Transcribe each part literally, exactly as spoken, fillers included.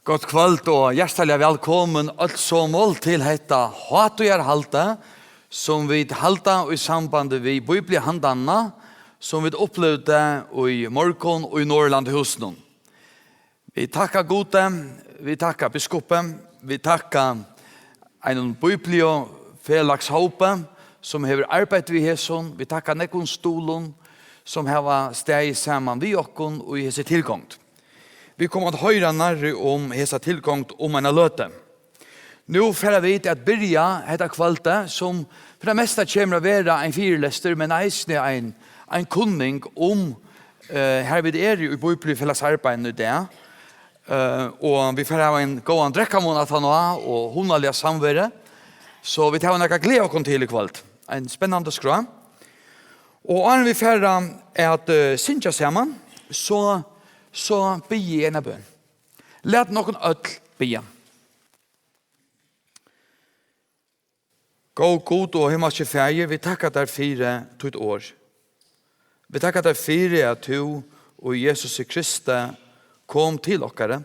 Gott kvøld og hjartaliga vælkomin øll somul til hetta hátíðarhaldið, sum vit halda í sambandi við Bíbliuhandanina, sum vit upplivdu í morgun í Norðurlandahúsinum. Vit takka Gudi, vit takka biskupi, vit takka einum bíbliufelagshópi, sum hevur arbeitt við hesum. Vit takka nógvum stuðlum, sum hava staðið saman við okkum í hesi tilgongd. Vit koma at hoyra nærri um hesa tilgongd um eina løtu. Nú fara vit at byrja hetta kvøldið, sum fyri tað mesta kemur at vera ein fyrilestur, men eisini ein, ein kunning um, eh, har vit eru í bíbliufelagsarbeiðinum í dag. Eh, og vit fara at hava ein góðan drekkamun aftaná og hugnaliga samveru. So vit hava nakað at gleða okkum til í kvøld. Ein spennandi skrá. Og áðrenn vit fara at, eh, syngja saman, so, so biði eg eina bøn. Lat okkum øll biðja. Góði Gud og himmalski Faðir, vit takka tær fyri títt orð. Vit takka tær fyri, at tú í Jesusi Kristi kom til okkara.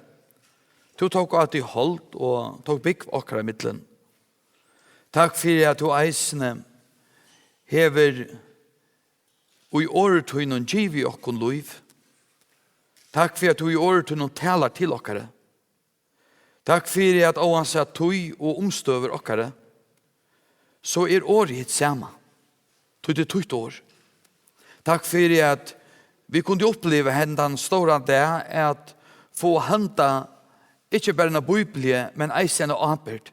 Tú tók á teg hold og tók búgv okkara millum. Takk fyri, at tú eisini hevur í orði tínum givið okkum lív. Takk fyri, at tú í orði tínum talar til okkara. Takk fyri, at óansæð tíð og umstøður okkara, so er orðið hitt sama, tí tað er títt orð. Takk fyri, at vit kundu uppliva hendan stóran dag, at fáa handa ikki bara eina bíbliu, men eisini eina ábyrgd.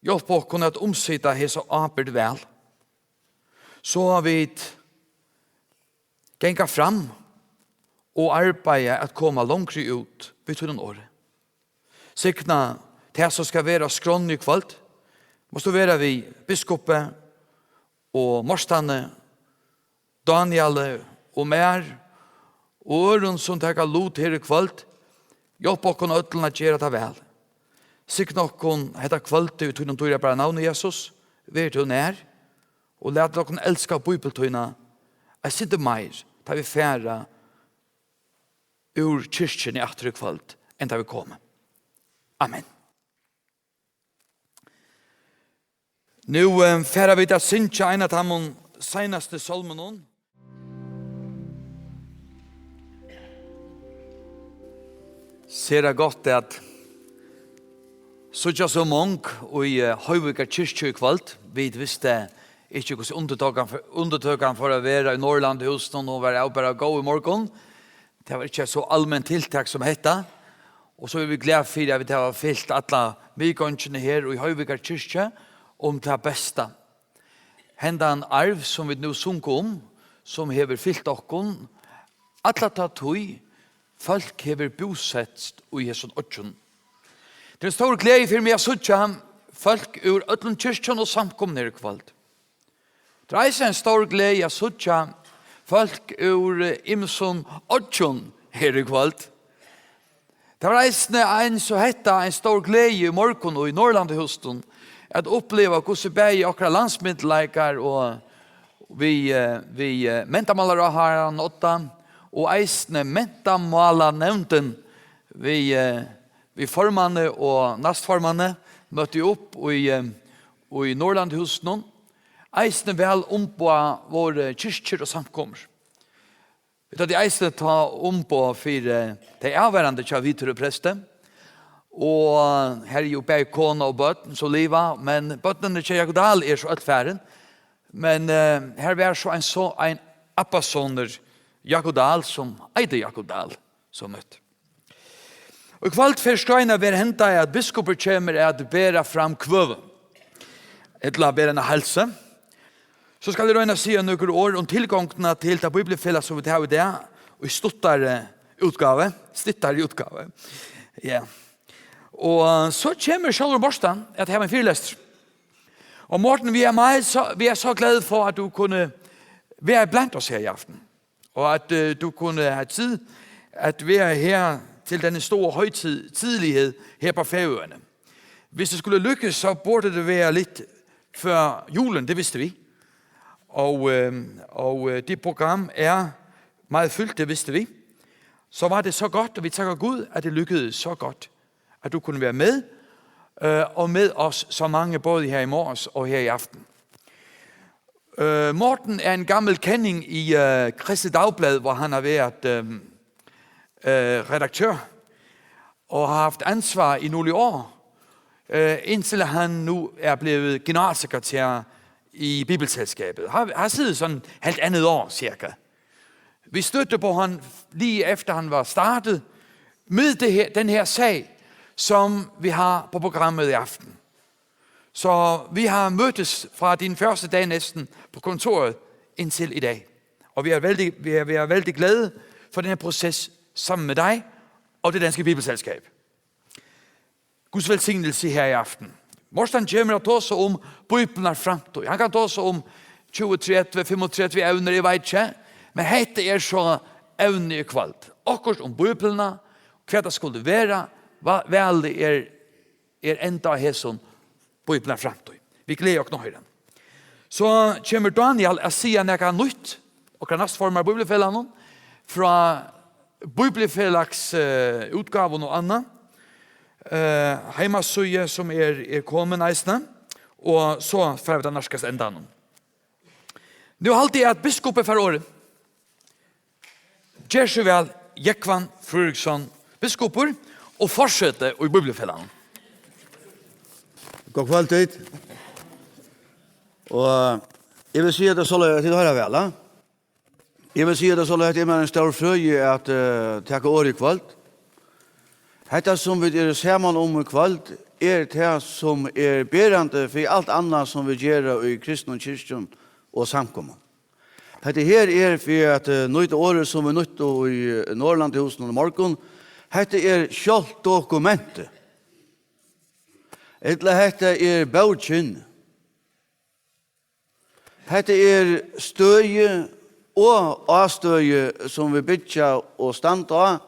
Hjálp okkum at umsita hesa ábyrgd væl, so at vit ganga fram og arbeiða at koma longri út við tínum orði. Signa tað, sum skal vera á skránni í kvøld. Mást tú vera við biskupi og Mortani, Danieli og mær og øðrum, sum taka lut her í kvøld. Hjálp okkum øllum at gera tað væl. Signa okkum hetta kvøldið í tínum dýrabara navni, Jesus. Ver tú nær og lat okkum elska Bíbliuna eitt sindur meir, tá vit fara úr kirkjuni aftur í kvøld, enn tá vit komu. Amen. Nú, eh, fara vit at syngja ein av teimum seinastu sálmunum. Sera gott at síggja so mong í, eh, Hoyvíkar kirkju í kvøld. Vit vistu ikki, hvussu undirtøkan, undirtøkan fór at vera í Norðurlandahúsinum. Hon var av bara góð í morgun. Tað var ikki so alment tiltak sum hetta. Og so eru vit glað fyri, at vit hava fylt alla miðgongina her í Hoyvíkar kirkju um tað besta. Hendan arv, sum vit nú sungu um, sum hevur fylt okkum alla ta tíð, fólk hevur búsett í hesum oyggjum. Tað er ein stór gleði fyri meg at síggja fólk úr øllum kirkjum og samkomum her í kvøld. Tað er eisini ein stór gleði at síggja fólk úr, eh, ymsum oyggjum her í kvøld. Tað var eisini eins og hetta ein stór gleði í morgun í Norðurlandahúsinum at uppliva, hvussu bæði okkara landsmyndugleikar og við, eh, við, eh, mentamálaráðharran Odda og eisini mentamálanevndin við, eh, við formanni og næstformanni møttu upp í, eh, í Norðurlandahúsinum. Eisini væl umboðað vóru kirkjur og samkomur. Vit høvdu eisini tá umboð fyri tey avvarðandi hjá Viðtúri presti. Og her er jú bæði kona og børn sum liva, men børnini hjá Jákup Dahl eru so øll farin. Men, eh, her var so ein, so ein abbasonur Jákup Dahl, sum eitur Jákup Dahl, sum møtti. Og í kvøld fer skráin at vera henda, at biskupur kemur at bera fram kvøðu, ella bera eina heilsu. So skal eg royna at siga nøkur orð um tilgongdina til tað bíbliufelag, sum vit hava í dag, í stuttari útgávu, styttari útgávu. Ja. Og so kemur sjálvur Morten at hava ein fyrilestur. Og Morten, vi er meget så, vi er så glade for, at du kunne være blandt os her i aften. Og at, øh, du kunne have tid at være her til denne store højtid, tidlighed her på Færøerne. Hvis det skulle lykkes, så burde det være lidt før julen, det vidste vi. Og, øh, og, øh, det program er meget fyldt, det vidste vi. Så var det så godt, og vi takker Gud, at det lykkedes så godt. at du kunne være med, øh, og med os så mange, både her i morges og her i aften. Øh, Morten er en gammel kending i, øh, Kristeligt Dagblad, hvor han har været, øh, øh, redaktør og har haft ansvar i nogle år, øh, indtil han nu er blevet generalsekretær i Bibelselskabet. Har, har siddet sådan halvandet år cirka. Vi stødte på ham lige efter han var startet med det her, den her sag, som vi har på programmet i aften. Så vi har mødtes fra din første dag næsten på kontoret indtil i dag. Og vi er vældig, vi er, vi er vældig glade for den her proces sammen med dig og det Danske Bibelselskab. Guds velsignelse her i aften. Morten kemur at tosa um Bíbliunnar framtíð. Hann kann tosa um tjúgu, tretivu, fimmogtretivu evnir, eg veit ikki. Men hetta er so evnið í kvøld. Okkurt um Bíbliuna, hvat tað skuldi vera, hvat valið er, er enda á hesum Bíbliunnar framtíð. Vit gleða okkum at hoyra. So kemur Daniel at siga nakað nýtt, okkara næstformaður í Bíbliufelagnum, frá Bíbliufelags, eh, útgávum og annað. Eh, heimasíðu sum er, er komin eisini, og so fara vit at nærkast endanum. Nú haldi eg at biskupin fær orðið. Ger so væl, Jógvan Fríðriksson, biskupur og forseti í Bíbliufelagnum. Gott kvøld, tit. Og eg vil siga tað soleiðis, at tit hoyra væl, ha? Eg vil siga tað soleiðis, at tað er mær ein stór frøði at, eh, taka orðið í kvøld. Hetta, sum vit eru saman um í kvøld, er tað, sum er berandi fyri alt annað, sum vit gera í kristnum kirkjum og samkomum. Hetta her er, fyri at, eh, nýta orðið, sum vit nýttu í, eh, Norðurlandahúsinum í morgun, hetta er sjálvt dokumentið. Ella hetta er bókin. Hetta er støðið og ástøðið, sum vit byggja og standa á,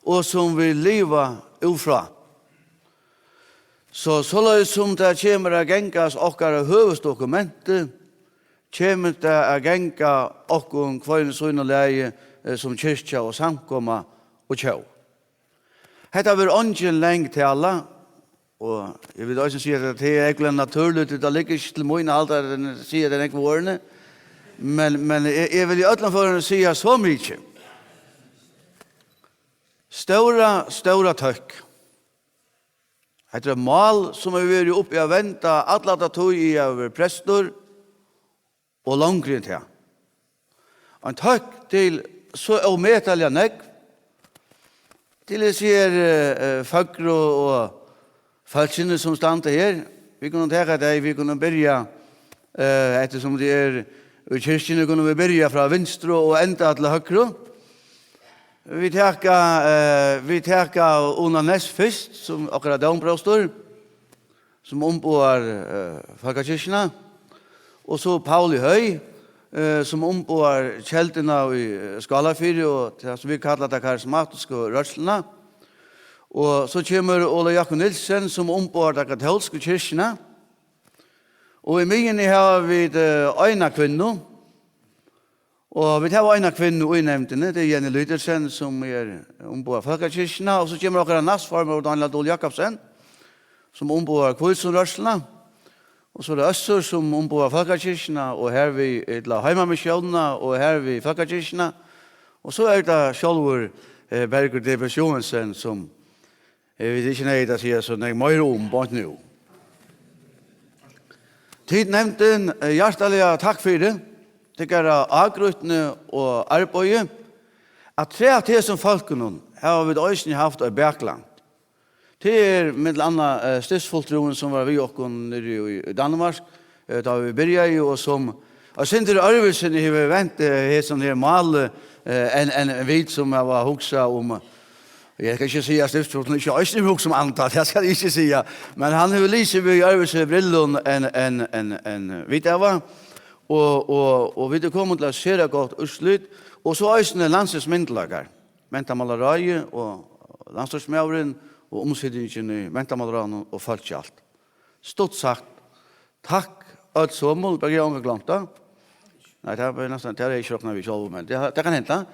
og sum vit liva út frá. So, soleiðis sum tað kemur at gangast okkara høvuðsdokumenti, kemur tað at ganga okkum hvørjum sínum lagi, eh, sum kirkja og samkoma og tjóð. Hetta verður eingin long tala, og eg vil eisini siga, at tað er ógvuliga natúrligt, tað liggur ikki til mín at halda, at eg sigi tey nógvu orðini, men, men eg, eg vil í øllum førum siga so mikið. Stóra, stóra tøkk. Hetta er eitt mál, sum hevur verið uppi at venda alla ta tíð, eg havi verið prestur, og longri enn tað. Ein tøkk til so ómetaliga nógv, til hesi her, eh, eh, føgru og fólkini, sum standa her. Vit kunnu taka tey, vit kunnu byrja, eh, eftir sum tað er í kirkjuni, kunnu vit byrja frá vinstru og enda til høgru. Vit taka, eh, vit taka Una Næss fyrst, sum okkara dómpróstur, sum umboðar, eh, Fólkakirkjuna, og so Paul í Høy, eh, sum umboðar Kelduna í, eh, Skálafirði og tað, sum vit kalla ta karismatisku rørsluna. Og so kemur Óli Jákup Nielsen, sum umboðar ta katólsku kirkjuna. Og í miðjuni hava vit, eh, eina kvinnu, og vit hava eina kvinnu í nevndini, tað er Jenny Lydersen, sum er umboðar Fólkakirkjuna, og so kemur okkara næstformaður Daniel Dole Jakobsen, sum umboðar Hvítusunnuroynsluna, og so er tað Øssur, sum umboðar Fólkakirkjuna, og hervið ella Heimamissiónina, og hervið Fólkakirkjuna, og so er tað sjálvur, eh, Bergur D. B. Joensen, sum Eg veit ikki neyðugt at siga so nógv meira um beint nú. Tit nevndin, eh, hjartaliga takk fyri tykkara ágrýtni og arbeiði. Afturat hesum fólkunum hava vit eisini havt eitt bakland. Tað er millum annað, eh, stiftsfulltrúin, sum var við okkum niðri í, í Danmark, eh, tá vit byrjaðu, og sum eitt sindur øðrvísi hevur vent, eh, hesum her máli, eh, enn, enn vit sum hava hugsað um, eg kann ikki siga, at stiftsfulltrúin ikki eisini hevur hugsað um annað, tað skal eg ikki siga, men hann hevur lisið við øðrvísi brillum enn, enn, enn, enn vit hava, og, og, og vit eru komin til eitt sera gott úrslit, og so eisini landsins myndugleikar, mentamálaráðið og landsstýrismaðurin og umsitingin í mentamálaráðnum og fólkið alt. Stutt sagt, takk øll somul, bara eg ongan gloymt tað. Nei, tað var næstan, tað er ikki roknað við sjálvum, men tað, tað kann henda.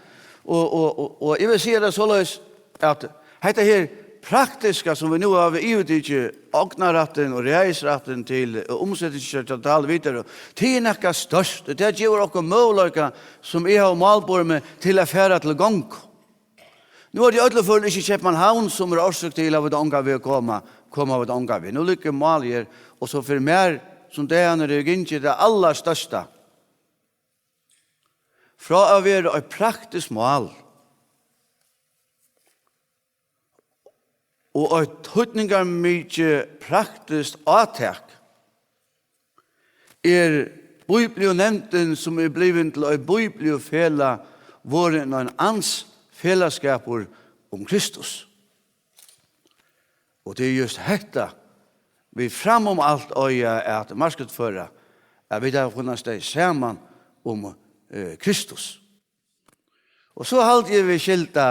Og, og, og, og eg vil siga tað soleiðis, at hetta her praktiska, sum vit nú hava yvirtikið, ognarrættin og ræðisrættin til, eh, umsetingina hjá Dali Vidar, tað er nakað stórt, og tað gevur okkum møguleika, sum eg havi málborið meg til, at fara til gongu. Nú er tað í øllum førum ikki Keypmannahavn, sum er orsøk til, at vit ongan veg koma, koma vit ongan veg. Nú liggur málið her, og so fyri mær, sum dagarnir eru gingið, tað allarstørsta. Frá at vera eitt praktiskt mál og eitt týdningarmikið praktiskt átak, er Bibliunevndin, sum er blivin til eitt bibliufelag, vorðin ein ans felagsskapur um Kristus. Og tað er júst hetta, vit framum alt eiga at marknaðarføra, at vit hava funnið stað saman um, eh, Kristus. Og so haldi eg, vit skylda,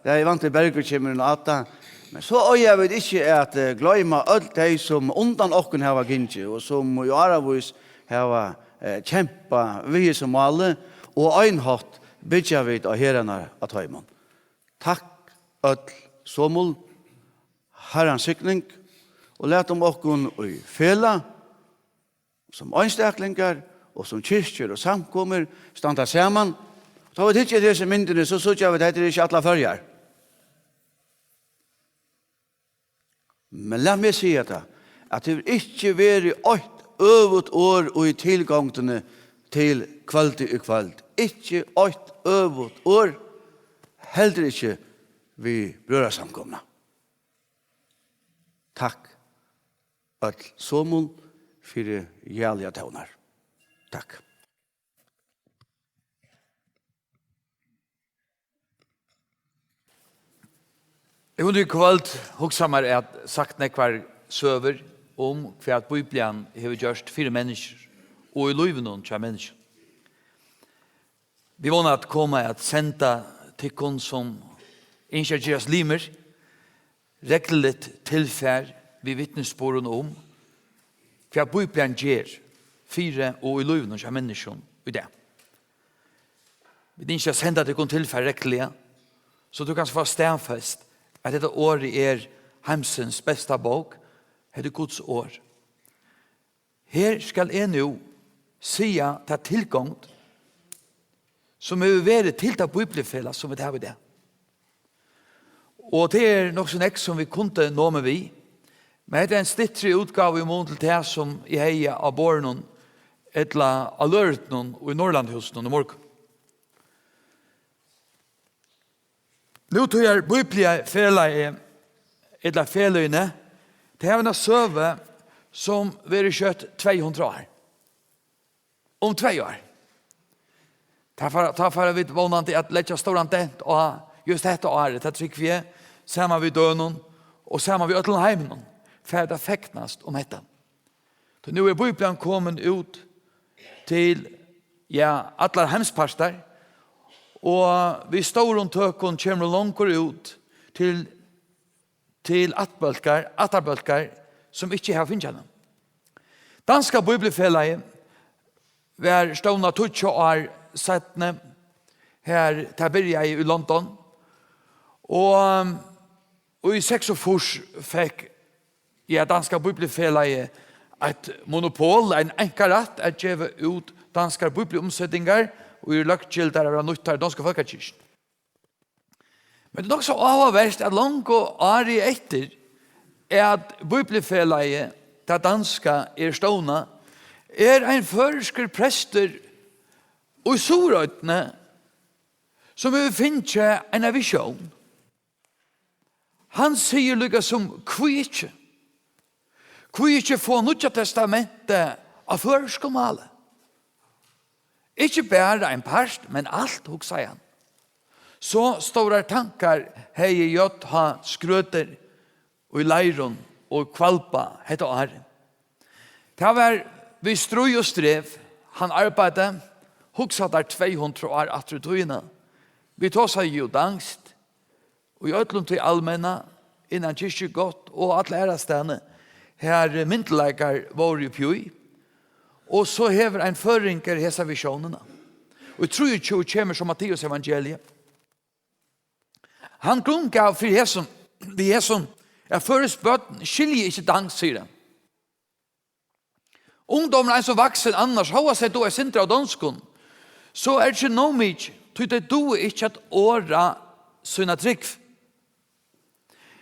ja, eg vænti, Bergur kemur inn á tað, men so eiga vit ikki at, eh, gloyma øll tey, sum undan okkum hava gingið, og sum í áravís hava, eh, kempað við hesum máli, og á ein hátt byggja vit á herðarnar á teimum. Takk øll somul, Harrans signing, og latum okkum í felag, sum einstaklingar og sum kirkjur og samkomur standa saman. Tá vit hyggja eftir hesi myndini, so síggja vit, at hetta er ikki allar Føroyar. Men lat meg siga tað, at tað hevur ikki verið eitt øvugt orð í tilgongdini til kvøldið í kvøld. Ikki eitt øvugt orð, heldur ikki við brøðrasamkomuna. Takk øll somul fyri jaliga tónar. Takk. Eg kundi í kvøld hugsa mær at sagt nógvar søgur um hvat Biblian hevur gjørt fyri menniskjur og í lívinum hjá menniskjum. Vit vóna at koma at senda tykkum, sum ynskja at gerast limir, regluligt tilfar við vitnisburðum um, hvat Biblian ger fyri og í lívinum hjá menniskjum í dag. Vit ynskja at senda tykkum tilfar regluliga, so tú kanst fáa staðfest, at hetta orðið er heimsins besta bók, hetta er Guds orð. Her skal eg nú siga ta tilgongd, sum hevur verið til ta bíbliufelag, sum vit hava í dag. Og tað er nokk so nógv, sum vit kundu numið við, men hetta er ein styttri útgáva í mun til tað, sum eg hevði á borðinum ella á løritunum í Norðurlandahúsinum í morgun. Nútíðar Bíbliufelagið, ella feløgini, tey hava eina søgu, sum verður skjótt tvey hundrað ár. Um tvey ár. Tá fara, tá fara vit vónandi at leggja stóran dent á júst hetta árið, tað trúgvi eg, saman við Dønum og saman við øllum heiminum, fer tað at fegnast um hetta. Tí nú er Bíblian komin út til, ja, allar heimspartar, og við stórum tøkum kemur hon longur út til, til ættbólkar, ættarbólkar, sum ikki hava fingið hana. Danska Bíbliufelagið var stovnað tíggju ár seinni, har tað byrjaði í London, og, um, og í seksogfýrs fekk, ja, Danska Bíbliufelagið eitt monopol, ein einkarætt at geva út danskar bíbliuumsetingar, og eru løggildar av donsku fólkakirkjuni. Men tað er nokk so áhugavert, at longu árið eftir, at Bíbliufelagið, tað danska, er stovnað, er ein føroyskur prestur í Suðuroynni, sum hevur fingið eina visjón. Hann sigur líka sum, hví ikki? Hví ikki fáa Nýggja Testamentið á føroyskum máli? Ikki bara ein part, men alt, hugsaði hann. So stórar tankar hevði J H Schrøter í Leirum og Hvalba hetta árið. Tað var við stríð og strev, hann arbeiddi, hugsa tær tvey hundrað ár aftur í tíðina. Vit tosaðu jú danskt, í øllum tí almenna, innan kirkjugøtu og alla aðrastaðni, har myndugleikar vóru uppi í. Og so hevur ein føroyingur hesa visjónina. Og í trýogtjúgu kemur so Matteusevangeliið. Hann grundgav fyri hesum, við hesum Ja, føroysk børn skilja ikki dans, sigur hann. Ungdómurin er eins og vaksin annars, hóast tey duga eitt sindur av donskum, so er ikki nóg mikið, tí tey duga ikki at orða sína trúgv.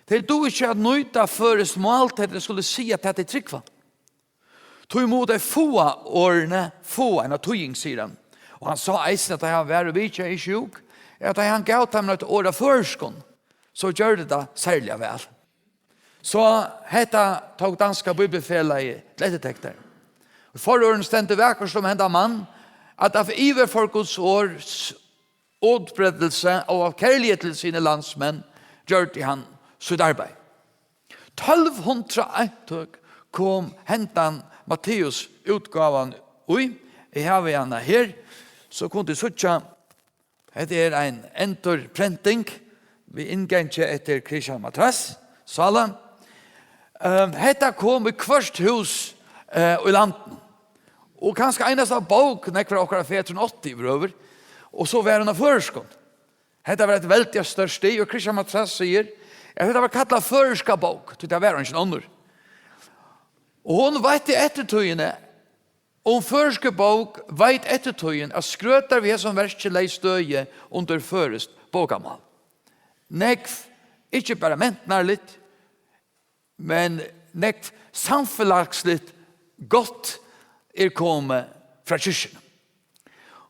Tey duga ikki at nýta føroyskt mál, tá tey skulu siga, hvat tey trúgva. Tí mugu tey fáa orðini, fáa eina týðing, sigur hann. Og hann sá eisini, at tá hann var og vitjaði sjúk, at tá hann gav teimum eitt orð á føroyskum, so gjørdi tað serliga væl. So hetta tók Danska Bibelfelagið til eftirtektar. Í fororðum stendur vakurt um henda mann, at av iver for Guds ords utbreiðelse og av kærlighed til sine landsmenn gjørdi hann sítt arbeiði. Tólv hundrað eintøk kom hendan Matteus útgávan í. Eg havi hana her, so kunnu tit síggja. Hetta er ein endurprenting við inngangi eftir Christian Matras, Sala. Ehm, hetta kom í hvørt hús, eh, í landinum. Og kanska einasta bók, nógvar okkara fedrar áttu yvirhøvur, og so var hon á føroyskum. Hetta var eitt veldiga stórt stig, og Christian Matras sigur, at hetta var kallað føroyska bók, tí tað var eingin onnur. Og hon veitti eftirtøkini, um føroyska bók veit eftirtøkin, at Skrøtar við hesum verki legði støði undir føroyskt bókamál. Nógv, ikki bara mentanarligt, men nógv samfelagsligt gott er komið frá kirkjuni.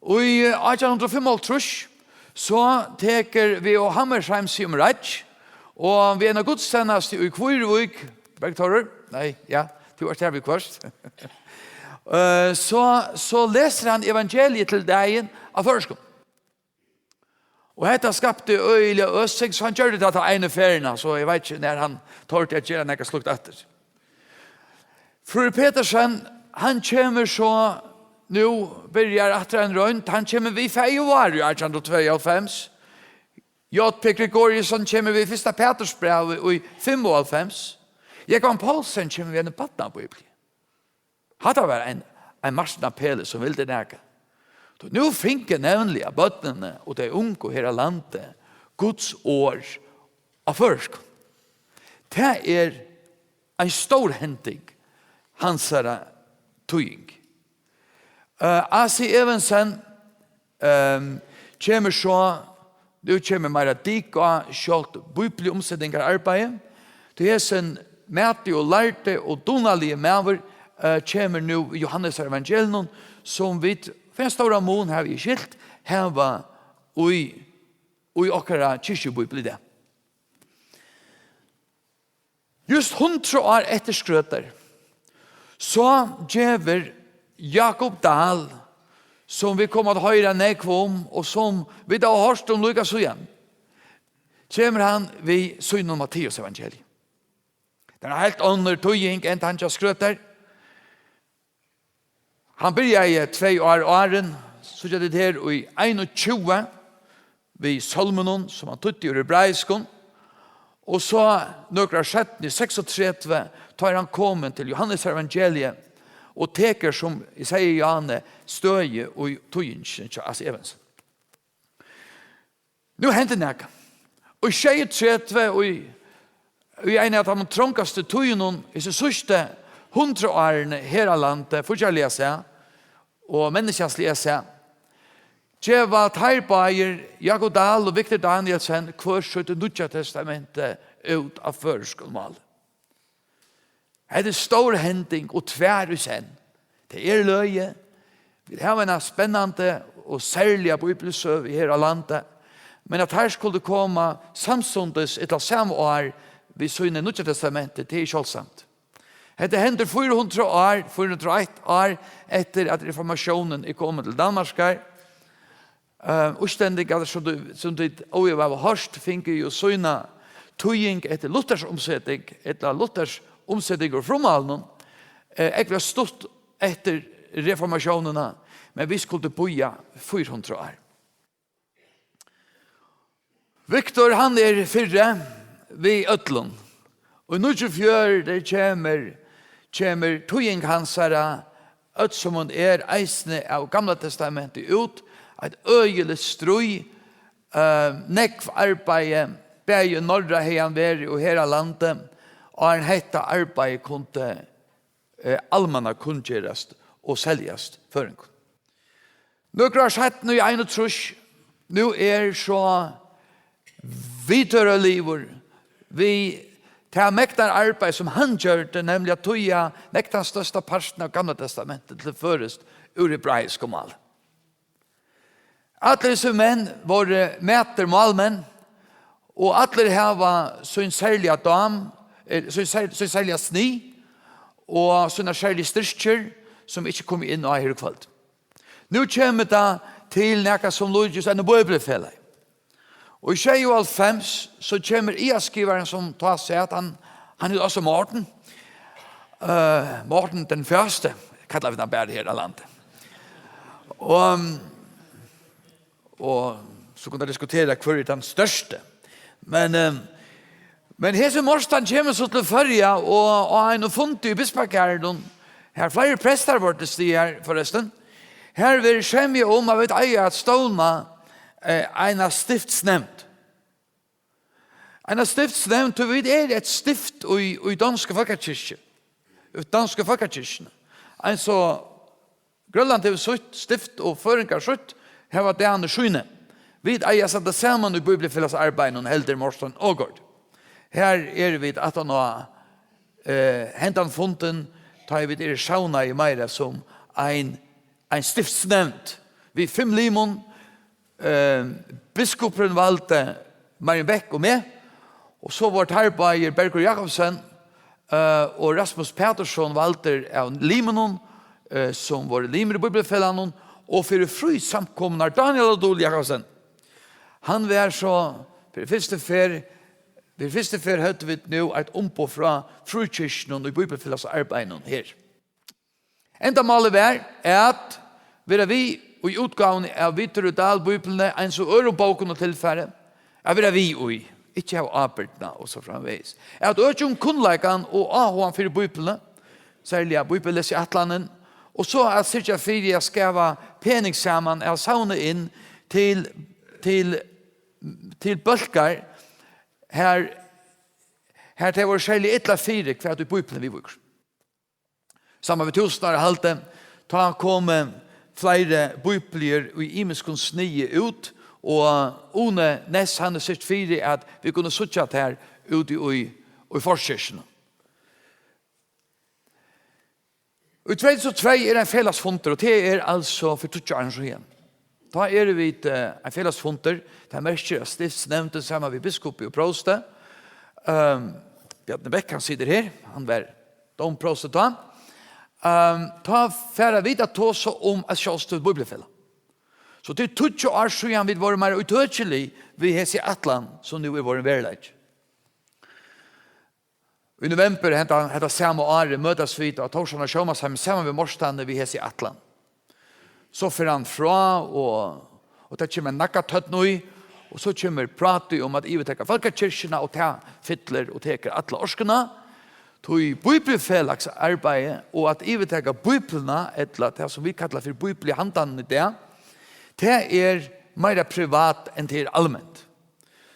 Í átjan hundrað og fimmoghálvtrýss, so tekur V. H. Hammershaimb seg um reiggj, og við eina gudstænastu í Kvívík, Bergthorur, nei, ja, tú ert her viðhvørt. Eh, so, so lesur hann evangeliið til dagin á føroyskum. Og hetta skapti øgiliga øsing, so hann gjørdi tað ta einu ferðina, so eg veit ikki, nær hann tordi at gera nakað slíkt aftur. Friðrik Petersen, hann kemur so nú, byrjar aftur ein roynd, hann kemur við februar í átjan hundrað og tveyoghálvfems. J. P. Gregoriusson kemur við fyrsta Pætursbrævi í fimmoghálvfems. Jógvan Poulsen kemur við einum barnabíbli. Hatta var ein, ein Martin Apeli, sum vildi nakað. So nú fingu nevniliga børnini og tey ungu her á landi Guds orð á føroyskum. Tað er ein stór hending, hansara týðing. Eh, A C Evensen, ehm, kemur so, nú kemur meira dik á sjálvt bíbliuumsetingararbeiðið. Tí hesin mæti og lærdi og dugnaligi maður, eh, kemur nú við Jóhannesevangeliinum, sum vit, fyri ein stóran mun, havi eg skilt, hava í, í okkara kirkjubíbli í dag. Júst hundrað ár eftir Skrøtar, so gevur Jákup Dahl, sum vit koma at hoyra nógv um, og sum vit hava hoyrt um líka síðan, kemur hann við sínum Matteusevangelium. Tað er ein heilt onnur týðing enn tann hjá Skrøtar. Hann byrjaði tvey ár áðrenn, síggja tit her, í einogtjúgu við sálminum, sum hann týddi úr hebraiskum, og so nøkur ár seinni, í seksogtretivu, tá er hann komin til Jóhannesevangeliið og tekur, sum eg sigi, Jóhanne, støði í týðingini hjá A C Evensen. Nú hendir nakað. Í sjeyogtretivu, í, í ein av teimum trongastu tíðunum, hesi síðstu hundrað árini her á landi, fíggjarliga sæð og menniskjansliga sæð, geva teir báðir, Jákup Dahl og Victor Danielsen, hvør sítt Nýggja Testamenti út á føroyskum máli. Hetta er stór hending og tvær í senn. Tað er løgið. Vit hava eina spennandi og serliga bíbliusøgu her á landi, men at teir skuldu koma samstundis ella sama ár við síni Nýggja Testamenti, tað er sjálvsamt. Hetta hendir fýra hundrað ár, fýra hundrað og eitt ár eftir at reformatiónin er komin til Danmarkar. Eh, Íslendingar, sum tú, sum tit óivað hava hoyrt, fingu jú sína týðing eftir Luthers umseting, ella Luthers umseting úr frummálinum, eh, ógvuliga stutt eftir reformatiónina, men vit skuldu bíða fýra hundrað ár. Victor, hann er fyri við øllum. Og í níggjuogfjøruti kemur, kemur týðing hansara, øll sum hon er, eisini av Gamla Testamenti út, eitt øgiligt stríð, eh, nógv arbeiði, bæði í Norra hevði hann verið og her á landi, áðrenn hetta arbeiðið kundi, eh, almannakunngerast og seljast føroyingum. Nøkur ár seinni, í einogtrýss, nú er so Viðtøraligur við tað megnar arbeiði, sum hann gjørdi, nemliga at týða nógv tann størsta partin av Gamla Testamentinum til føroyskt úr hebraiskum máli. Allir hesir menn vóru mætir málmenn, og allir hava sín serliga dám, eh, sín ser-, sín serliga snið og sínar serligu styrkir, sum vit ikki koma inn á her í kvøld. Nú kemur tað til nakað sum líkist einum bíbliufelagi. Og í sjeyoghálvfems, so kemur aðalskrivarin, sum tá sat, hann, hann er også Morten. Uh, Morten den første, kallar vit hann bara her á landi. Og, og so kunnu vit diskutera, hvør er tann størsti. Men, eh, men hesin Morten kemur so til Føroya og, og á einum fundi í Bispagarðinum, har fleiri prestar vóru til staðar, forrestin. Har verður semja um, at vit eiga at stovna, eh, eina stiftsnevnd. Eina stiftsnevnd, tí vit eru eitt stift í, í donsku fólkakirkju. Í donsku fólkakirkjuni. Eins og Grønland hevur sítt stift og føroyingar sítt, hava danir síni. Vit eiga at standa saman í bíbliufelagsarbeiðinum, heldur Morten Aagaard. Har eru vit aftan á, eh, hendan fundin, tá ið vit eru savnaði meira sum ein, ein stiftsnevnd við fimm limum. Eh, biskupurin valdi Marjun Beck og meg, og so vóru teir báðir, Bergur Jakobsen, eh, og Rasmus Patursson, valdir av limunum, eh, sum vóru limir í Bíbliufelagnum, og fyri frísamkomurnar Daniel Adol Jakobsen. Hann var so, fyri fyrstu ferð, fyri fyrstu ferð høvdu vit nú eitt umboð frá fríkirkjunum í bíbliufelagsarbeiðinum her. Endamálið var at vera við í útgávuni av Viðtørudal Bíbliuni, eins og øðrum bókum og tilfari, at vera við í, ikki hava ábyrgdina og so framvegis. At økja um kunnleikan og áhugan fyri Bíbliuni, serliga bíbliulesiætlanin, og so at syrgja fyri at skava pening saman, at savna inn til, til, til bólkar, har, har tey vóru serliga illa fyri, hvat í Bíbliuni viðvíkur. Saman við túsundárahaldi, tá komu fleiri bíbliur í ymiskum sniði út, og Uni Næss, hann hevur syrgt fyri, at vit kunnu síggja tær úti í, í forkirkjuni. Í tvey túsund og tvey er ein felagsfundur, og tað er altso fyri tíggju árum síðan. Tá eru vit, eh, ein felagsfundur, tað merkir, at stiftsnevndin saman við biskupi og prósti, ehm, Bjarni Beck, hann situr her, hann var dómpróstur tá, ehm, tá fara vit at tosa um eitt sjálvstýrt bíbliufelag. So tað er tíggju ár síðan vit vóru meira ítøkilig við hesi ætlan, sum nú er vorðin veruleiki. Í novembur henda, hetta sama árið møtast vit á Tórshavnar Sjómansheiminum saman við Mortani við hesi ætlan. So fer hann frá, og, og tað kemur ein nakað tørn í, og so kemur prátið um at yvirtaka fólkakirkjuna, og tað fyllir og tekur alla orkuna. Tí bíbliufelagsarbeiði og at yvirtaka Bíbliuna, ella tað sum vit kalla fyri bíbliuhandanin í dag, tað er meira privat enn tað er alment.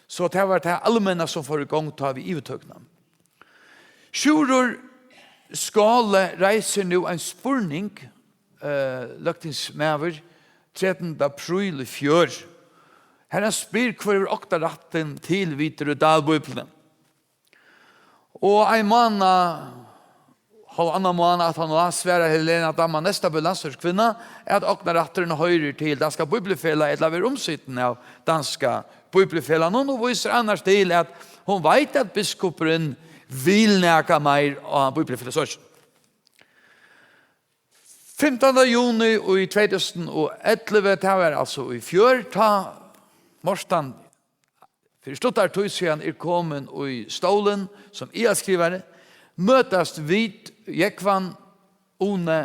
So tað var tað almenna, sum fór í gongd tá við yvirtøkuna. Sjúrður Skaale reisir nú ein spurning, eh, løgtingsmaður, trettanda apríl í fjør, har hann spyr, hvør hevur oktarættin til Viðtørudal Bíbliuna. Og ein mánað, hálvannan mánað aftaná, svarar Helena Damman Nestabø, landsstýriskvinna, at oktarætturin hoyrir til Danska Bíbliufelag ella verður umsitin av Danska Bíbliufelagnum, og vísir annars til, at hon veit, at biskupurin vil nakað meir á bíbliufelagsøkinum. Fimtanda juni í tvey túsund og ellivu, tað var altso í fjør, tá Mortan fyri stuttari tíð síðan er komin í stólin sum aðalskrivari, møtast vit, Jógvan, Uni,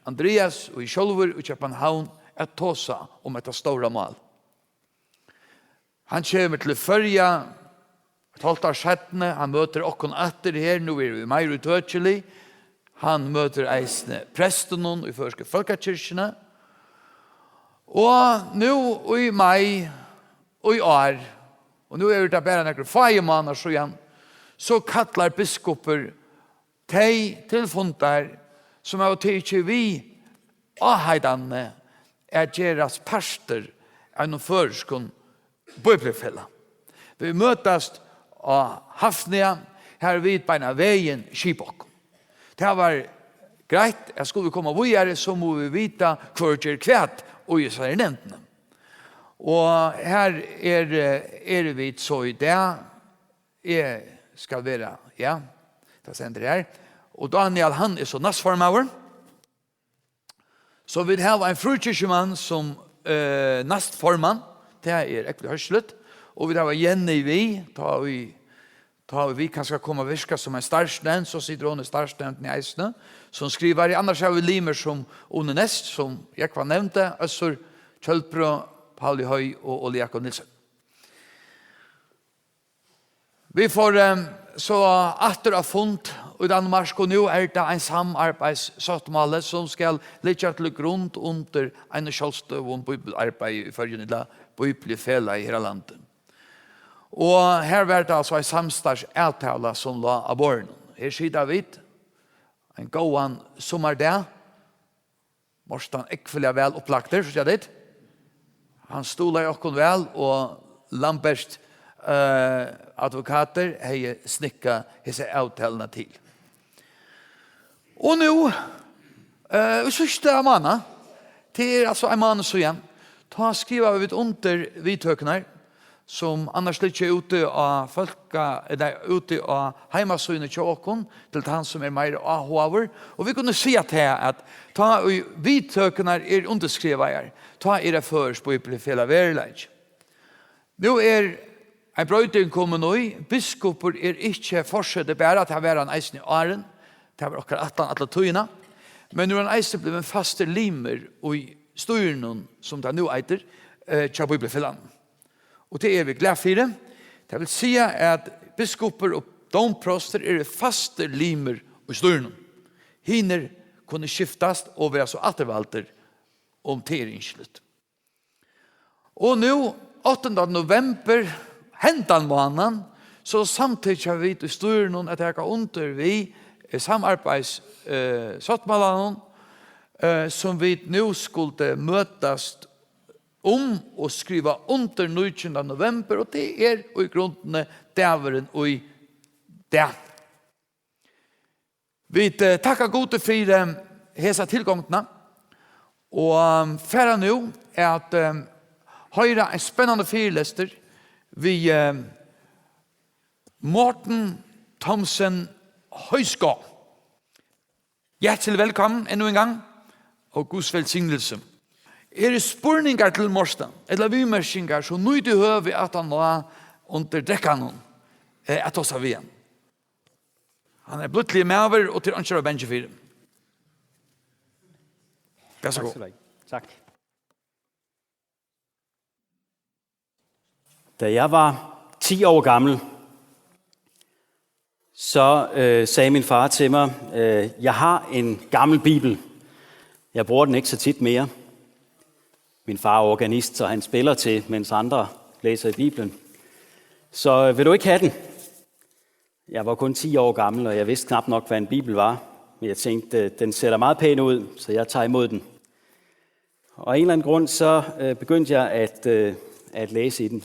Andreas og eg sjálvur í Keypmannahavn at tosa um hetta stóra mál. Hann kemur til Føroya eitt hálvt ár seinni, hann møtir okkum aftur her, nú eru vit meira ítøkilig. Hann møtir eisini prestunum í føroysku fólkakirkjuni. Og nú í mai í ár, og nú eru tað bara nakrir fáir mánaðir síðan, so kallar biskupur tey til fundar, sum hava tikið við áheitanini at gerast partur av einum føroyskum bíbliufelag. Vit møtast á Hafnia, har vit beinan vegin skipa okkum. Tað var greitt, at skulu vit koma víðari, so mugu vit vita, hvør ger hvat í hesari nevndini. Og her er, eh, eru vit so í dag. Eg skal vera, ja, tað stendur her. Og Daniel, hann er so næstformaður. So vit hava ein fríkirkjumann sum, eh, næstformann. Tað er ógvuliga høsligt. Og vit hava Jenny við, tá vit, tá vit kanska koma at virka sum ein starvsnevnd, so situr hon í starvsnevndini eisini, sum skrivari. Annars hava vit limir sum Uni Næst, sum Jógvan nevndi, Øssur Kjølbro, Pauli Høy og Óli Jakob Nielsen. Vit fóru, eh, so aftur á fund í Danmark, og nú er tað ein samarbeiðssáttmáli, sum skal liggja til grund undir einum sjálvstøðugum bíbliuarbeiði í Føroyum, ella bíbliufelagi her á landi. Og her var tað altso ein samstarvsavtala, sum lá á borðinum. Her sita vit ein góðan summardag. Mortan ógvuliga væl upplagdur, síggja tit. Hann stuðlaði okkum væl, og Lambert, eh, advokatur hevði snikkað hesa avtaluna til. Og nú, eh, í síðsta mánað, tað er altso ein mánað síðan, tá skrivaðu vit undir viðtøkurnar, sum annars liggja úti á fólka-, nei, úti á heimasíðuni hjá okkum, til tann sum er meira áhugaður. Og vit kunnu siga tað, at tá ið viðtøkurnar eru undirskrivaðar, tá er eitt føroyskt bíbliufelag veruleiki. Nú er ein broyting komin í. Biskupur er ikki forseti bara, tað var hann eisini áðrenn. Tað var okkara ætlan alla tíðina. Men nú er hann eisini blivin fastur limur í stýrinum, sum tað nú eitur, eh, hjá Bíbliufelagnum. Og tað eru vit glað fyri. Tað vil siga, at biskupur og dómprostur eru fastir limir í stýrinum. Hinir kunnu skiftast og vera so afturvaldir, um tað er ynskiligt. Og nú, áttanda november, hendan mánaðan, so samtykja vit í stýrinum at taka undir við, eh, samarbeiðs-, eh, sáttmálanum, eh, sum vit nú skuldu møtast um og skriva undir nítjanda november, og tað er í grundini dagurin í dag. Vit, eh, takka Gudi fyri, eh, hesa tilgongdina, og, eh, fara nú at, eh, hoyra ein spennandi fyrilestur við, eh, Morten Thomsen Højsgaard. Hjertelig velkommen endnu en gang, og Guds velsignelse. Eru spurningar til Morten, ella viðmerkingar, so nýtið høvið at hann lá undir drekkanum, eh, at tosa við hann. Hann er blídligur maður, og tað er einki at vera bangin fyri. Vær så god. Tak skal du have. Tak. Da jeg var ti år gammel, så, øh, sagde min far til mig, øh: "Jeg har en gammel bibel. Jeg bruger den ikke så tit mere." Min far er organist, så han spiller til, mens andre læser i Bibelen. "Så, øh, vil du ikke have den?" Jeg var kun ti år gammel, og jeg vidste knap nok, hvad en bibel var. Men jeg tænkte, øh, "Den ser da meget pæn ud, så jeg tager imod den." Og af en eller anden grund, så, øh, begyndte jeg at, øh, at læse i den.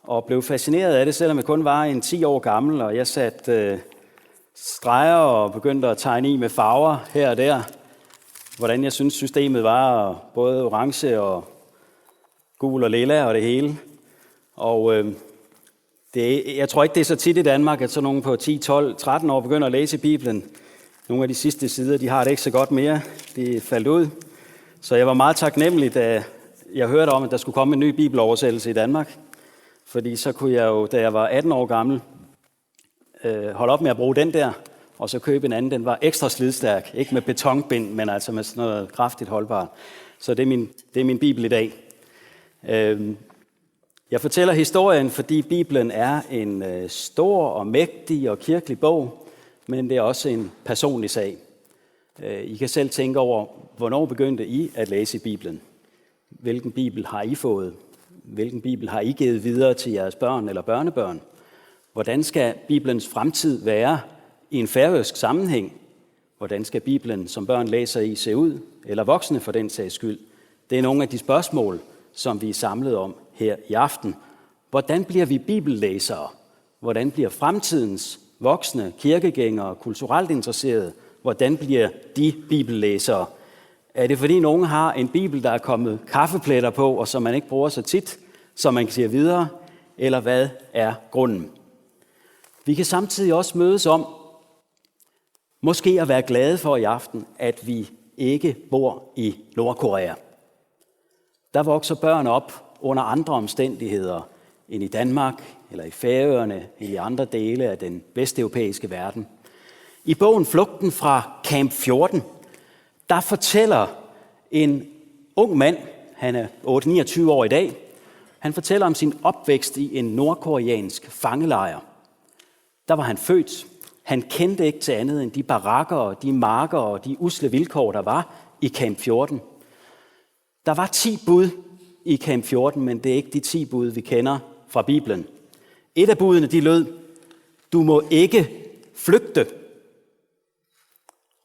Og blev fascineret af det, selvom jeg kun var en ti år gammel, og jeg satte, øh, streger og begyndte at tegne i med farver her og der, hvordan jeg synes, systemet var, og både orange og gul og lilla og det hele. Og, øh, det, jeg tror ikke, det er så tit i Danmark, at sådan nogen på ti, tolv, tretten år begynder at læse i Bibelen. Nogle af de sidste sider, de har det ikke så godt mere. De er faldet ud. Så jeg var meget taknemmelig, da jeg hørte om, at der skulle komme en ny bibeloversættelse i Danmark. Fordi så kunne jeg jo, da jeg var atten år gammel, øh, holde op med at bruge den der, og så købe en anden. Den var ekstra slidstærk. Ikke med betonbind, men altså med sådan noget kraftigt holdbart. Så det er min, det er min bibel i dag. Øhm, jeg fortæller historien, fordi Bibelen er en, øh, stor og mægtig og kirkelig bog, men det er også en personlig sag. Øh, I kan selv tænke over, hvornår begyndte I at læse i Bibelen? Hvilken bibel har I fået? Hvilken bibel har I givet videre til jeres børn eller børnebørn? Hvordan skal Bibelens fremtid være i en færøsk sammenhæng? Hvordan skal Bibelen, som børn læser i, se ud? Eller voksne for den sags skyld? Det er nogle af de spørgsmål, som vi er samlet om her i aften. Hvordan bliver vi bibellæsere? Hvordan bliver fremtidens voksne, kirkegængere, kulturelt interesserede? Hvordan bliver de bibellæsere? Er det, fordi nogen har en bibel, der er kommet kaffepletter på, og som man ikke bruger så tit, som man giver videre? Eller hvad er grunden? Vi kan samtidig også mødes om, måske at være glade for i aften, at vi ikke bor i Nordkorea. Der vokser børn op under andre omstændigheder end i Danmark, eller i Færøerne, eller i andre dele af den vesteuropæiske verden. I bogen Flugten fra Camp fjorten, der fortæller en ung mand, han er otte niogtyve år i dag, han fortæller om sin opvækst i en nordkoreansk fangelejr. Der var han født. Han kendte ikke til andet end de barakker og de marker og de usle vilkår, der var i Camp fjorten. Der var ti bud i Camp fjorten, men det er ikke de ti bud, vi kender fra Bibelen. Et af budene, de lød: Du må ikke flygte.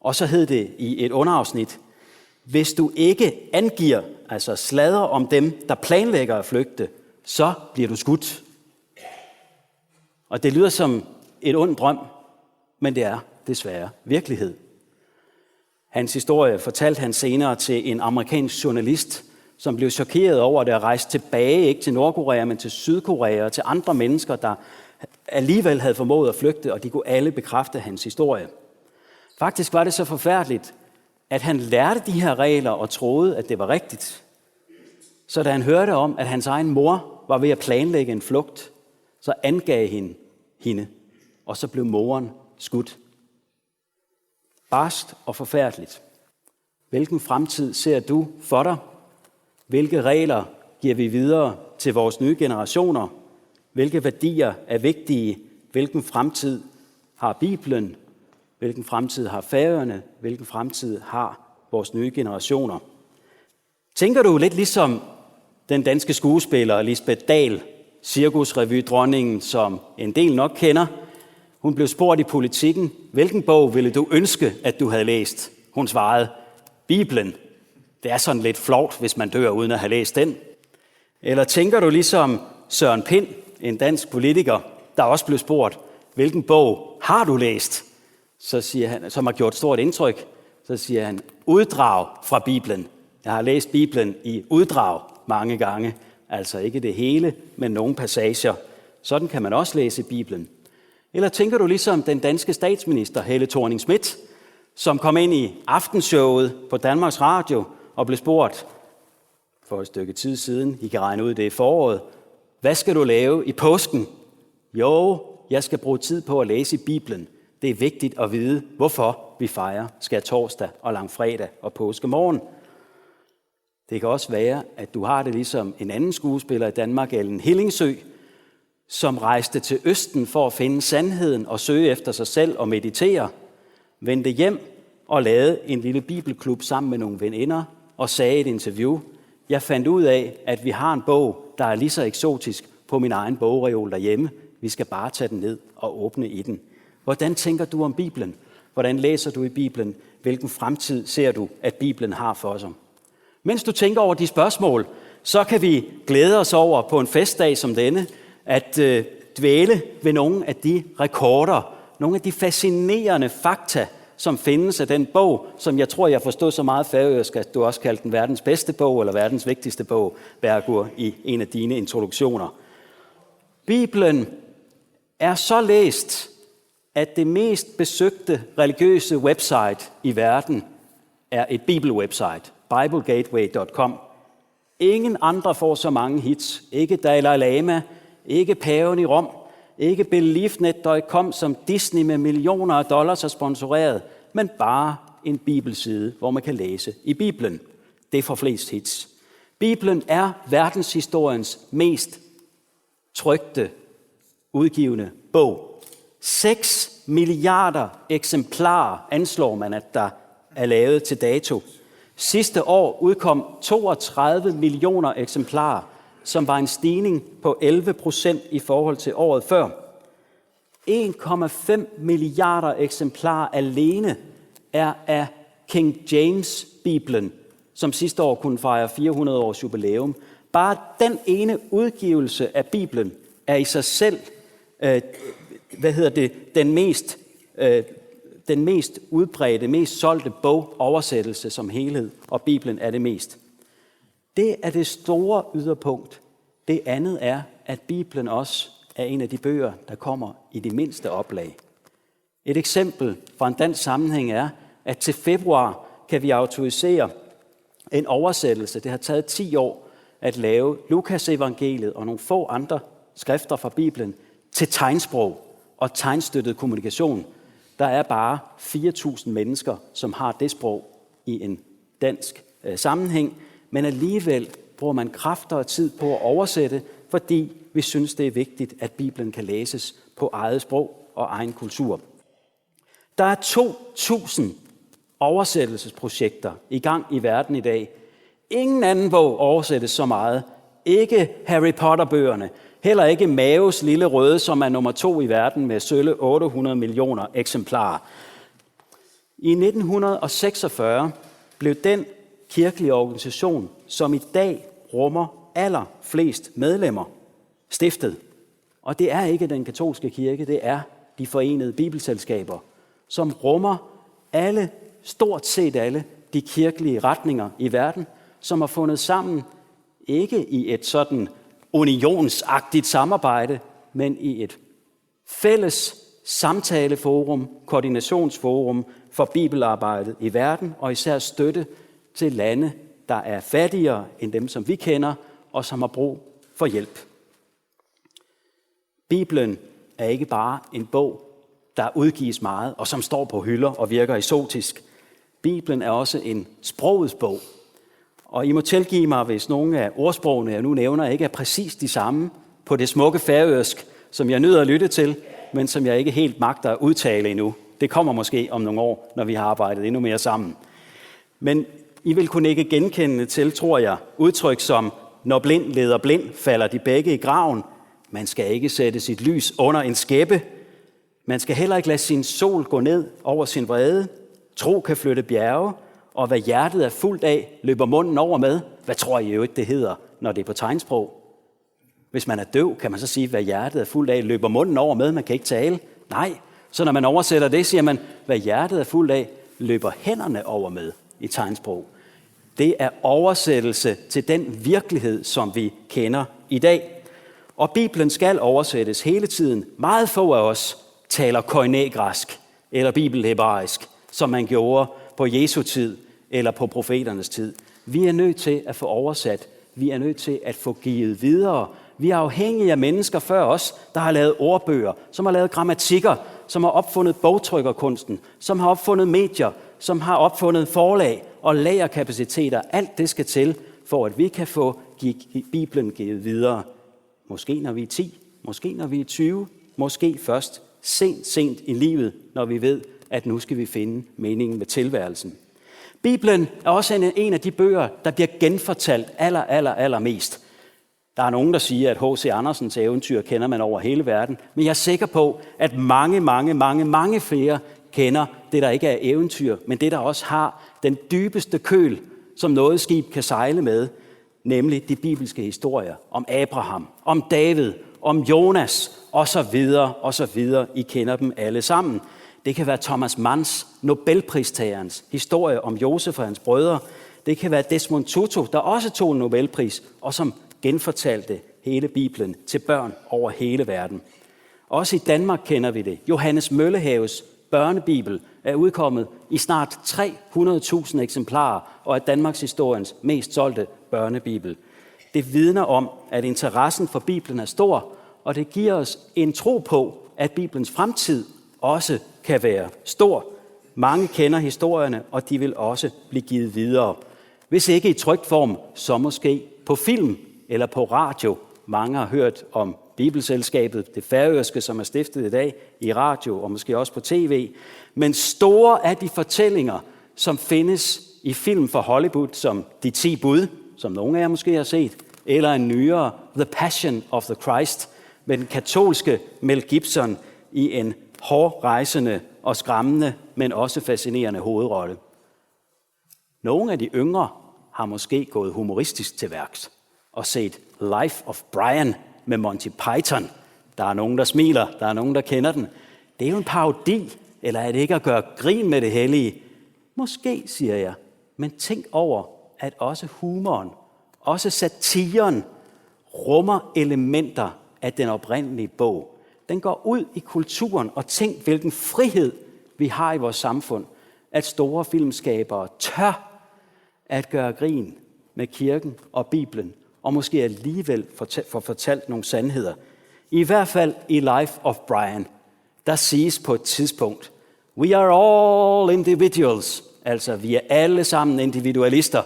Og så hed det i et underafsnit: Hvis du ikke angiver, altså sladrer om dem, der planlægger at flygte, så bliver du skudt. Og det lyder som en ond drøm, men det er desværre virkelighed. Hans historie fortalte han senere til en amerikansk journalist, som blev chokeret over det og rejste tilbage, ikke til Nordkorea, men til Sydkorea og til andre mennesker, der alligevel havde formået at flygte, og de kunne alle bekræfte hans historie. Faktisk var det så forfærdeligt, at han lærte de her regler og troede, at det var rigtigt. Så da han hørte om, at hans egen mor var ved at planlægge en flugt, så angav han hende, og så blev moren skudt. Barskt og forfærdeligt. Hvilken fremtid ser du for dig? Hvilke regler giver vi videre til vores nye generationer? Hvilke værdier er vigtige? Hvilken fremtid har Bibelen? Hvilken fremtid har Færøerne? Hvilken fremtid har vores nye generationer? Tænker du lidt ligesom den danske skuespiller Lisbeth Dahl, cirkusrevydronningen, som en del nok kender? Hun blev spurgt i Politiken: Hvilken bog ville du ønske, at du havde læst? Hun svarede: Bibelen. Det er sådan lidt flovt, hvis man dør uden at have læst den. Eller tænker du ligesom Søren Pind, en dansk politiker, der også blev spurgt: Hvilken bog har du læst? Så siger han, som har gjort stort indtryk, så siger han: Uddrag fra Bibelen. Jeg har læst Bibelen i uddrag mange gange, altså ikke det hele, men nogle passager. Sådan kan man også læse Bibelen. Eller tænker du ligesom den danske statsminister, Helle Thorning-Schmidt, som kom ind i aftenshowet på Danmarks Radio og blev spurgt for et stykke tid siden: I kan regne ud, det er foråret. Hvad skal du lave i påsken? Jo, jeg skal bruge tid på at læse i Bibelen. Det er vigtigt at vide, hvorfor vi fejrer skærtorsdag og langfredag og påskemorgen. Det kan også være, at du har det ligesom en anden skuespiller i Danmark, Ellen Hillingsø, som rejste til Østen for at finde sandheden og søge efter sig selv og meditere, vendte hjem og lavede en lille bibelklub sammen med nogle veninder og sagde i et interview: Jeg fandt ud af, at vi har en bog, der er lige så eksotisk, på min egen bogreol derhjemme. Vi skal bare tage den ned og åbne i den. Hvordan tænker du om Bibelen? Hvordan læser du i Bibelen? Hvilken fremtid ser du, at Bibelen har for sig? Mens du tænker over de spørgsmål, så kan vi glæde os over på en festdag som denne at øh, dvæle ved nogle af de rekorder, nogle af de fascinerende fakta, som findes af den bog, som jeg tror, jeg forstod så meget færøsk, at du også kaldte den verdens bedste bog eller verdens vigtigste bog, Bergur, i en af dine introduktioner. Bibelen er så læst, at det mest besøgte religiøse website i verden er et bibelwebsite, bible gateway dot com. Ingen andre får så mange hits. Ikke Dalai Lama, ikke paven i Rom, ikke beliefnet dot com, som Disney med millioner af dollars har sponsoreret, men bare en bibelside, hvor man kan læse i Bibelen. Det får flest hits. Bibelen er verdenshistoriens mest trykte, udgivne bog. Seks milliarder eksemplarer anslår man, at der er lavet til dato. Sidste år udkom toogtredive millioner eksemplarer, som var en stigning på elleve procent i forhold til året før. En komma fem milliarder eksemplarer alene er af King James Bibelen, som sidste år kunne fejre fire hundrede års jubilæum. Bare den ene udgivelse af Bibelen er i sig selv, øh, hvad hedder det, den mest, øh, den mest udbredte, mest solgte bogoversættelse som helhed, og Bibelen er det mest. Det er det store yderpunkt. Det andet er, at Bibelen også er en af de bøger, der kommer i de mindste oplag. Et eksempel fra en dansk sammenhæng er, at til februar kan vi autorisere en oversættelse. Det har taget ti år at lave Lukas evangeliet og nogle få andre skrifter fra Bibelen til tegnsprog og tegnstøttet kommunikation. Der er bare fire tusind mennesker, som har det sprog i en dansk øh, sammenhæng, men alligevel bruger man kræfter og tid på at oversætte, fordi vi synes, det er vigtigt, at Bibelen kan læses på eget sprog og egen kultur. Der er to tusind oversættelsesprojekter i gang i verden i dag. Ingen anden bog oversættes så meget. Ikke Harry Potter-bøgerne. Heller ikke Maos Lille Røde, som er nummer to i verden med sølle otte hundrede millioner eksemplarer. I nitten hundrede og seksogfyrre blev den kirkelige organisation, som i dag rummer allerflest medlemmer, stiftet. Og det er ikke den katolske kirke, det er De Forenede Bibelselskaber, som rummer alle, stort set alle de kirkelige retninger i verden, som har fundet sammen, ikke i et sådan unionsagtigt samarbejde, men i et fælles samtaleforum, koordinationsforum for bibelarbejdet i verden, og især støtte til lande, der er fattigere end dem, som vi kender, og som har brug for hjælp. Bibelen er ikke bare en bog, der udgives meget, og som står på hylder og virker eksotisk. Bibelen er også en sprogets bog. Og I må tilgive mig, hvis nogle af ordsprogene, jeg nu nævner, ikke er præcis de samme på det smukke færøsk, som jeg nyder at lytte til, men som jeg ikke helt magter at udtale endnu. Det kommer måske om nogle år, når vi har arbejdet endnu mere sammen. Men I vil kunne nikke genkendende til, tror jeg, udtryk som: Når blind leder blind, falder de begge i graven. Man skal ikke sætte sit lys under en skæppe. Man skal heller ikke lade sin sol gå ned over sin vrede. Tro kan flytte bjerge, og hvad hjertet er fuldt af, løber munden over med. Hvad tror I i øvrigt, det hedder, når det er på tegnsprog? Hvis man er døv, kan man så sige: Hvad hjertet er fuldt af, løber munden over med? Man kan ikke tale. Nej. Så når man oversætter det, siger man: Hvad hjertet er fuldt af, løber hænderne over med, i tegnsprog. Det er oversættelse til den virkelighed, som vi kender i dag. Og Bibelen skal oversættes hele tiden. Meget få af os taler koinegræsk eller bibelhebraisk, som man gjorde på Jesu tid eller på profeternes tid. Vi er nødt til at få oversat. Vi er nødt til at få givet videre. Vi er afhængige af mennesker før os, der har lavet ordbøger, som har lavet grammatikker, som har opfundet bogtrykkerkunsten, som har opfundet medier, som har opfundet forlag og lagerkapaciteter. Alt det skal til, for at vi kan få gi- Bibelen givet videre. Måske når vi er ti, måske når vi er tyve, måske først sent, sent i livet, når vi ved, at nu skal vi finde meningen med tilværelsen. Bibelen er også en, en af de bøger, der bliver genfortalt aller, aller, aller mest. Der er nogen, der siger, at H C Andersens eventyr kender man over hele verden, men jeg er sikker på, at mange, mange, mange, mange flere kender det, der ikke er eventyr, men det, der også har den dybeste køl, som noget skib kan sejle med, nemlig de bibelske historier om Abraham, om David, om Jonas, og så videre, og så videre. I kender dem alle sammen. Det kan være Thomas Manns, Nobelpristagerens, historie om Josef og hans brødre. Det kan være Desmond Tutu, der også tog en Nobelpris, og som genfortalte hele Bibelen til børn over hele verden. Også i Danmark kender vi det. Johannes Møllehaves børnebibel er udkommet i snart tre hundrede tusind eksemplarer og er Danmarks historiens mest solgte børnebibel. Det vidner om, at interessen for Bibelen er stor, og det giver os en tro på, at Bibelens fremtid også kan være stor. Mange kender historierne, og de vil også blive givet videre. Hvis ikke i trykt form, så måske på film eller på radio. Mange har hørt om Bibelselskabet, det færøske, som er stiftet i dag, i radio og måske også på T V. Men store er de fortællinger, som findes i film fra Hollywood, som De ti bud, som nogle af jer måske har set, eller en nyere, The Passion of the Christ, med den katolske Mel Gibson. i en hårrejsende og skræmmende, men også fascinerende hovedrolle. Nogle af de yngre har måske gået humoristisk til værks og set Life of Brian med Monty Python. Der er nogen, der smiler, der er nogen, der kender den. Det er jo en parodi, eller er det ikke at gøre grin med det hellige? Måske, siger jeg, men tænk over, at også humoren, også satiren, rummer elementer af den oprindelige bog. Den går ud i kulturen, og tænk, hvilken frihed vi har i vores samfund, at store filmskabere tør at gøre grin med kirken og Bibelen, og måske alligevel fortæ- få fortalt nogle sandheder. I hvert fald i Life of Brian, der siges på et tidspunkt, "We are all individuals." Altså, vi er alle sammen individualister.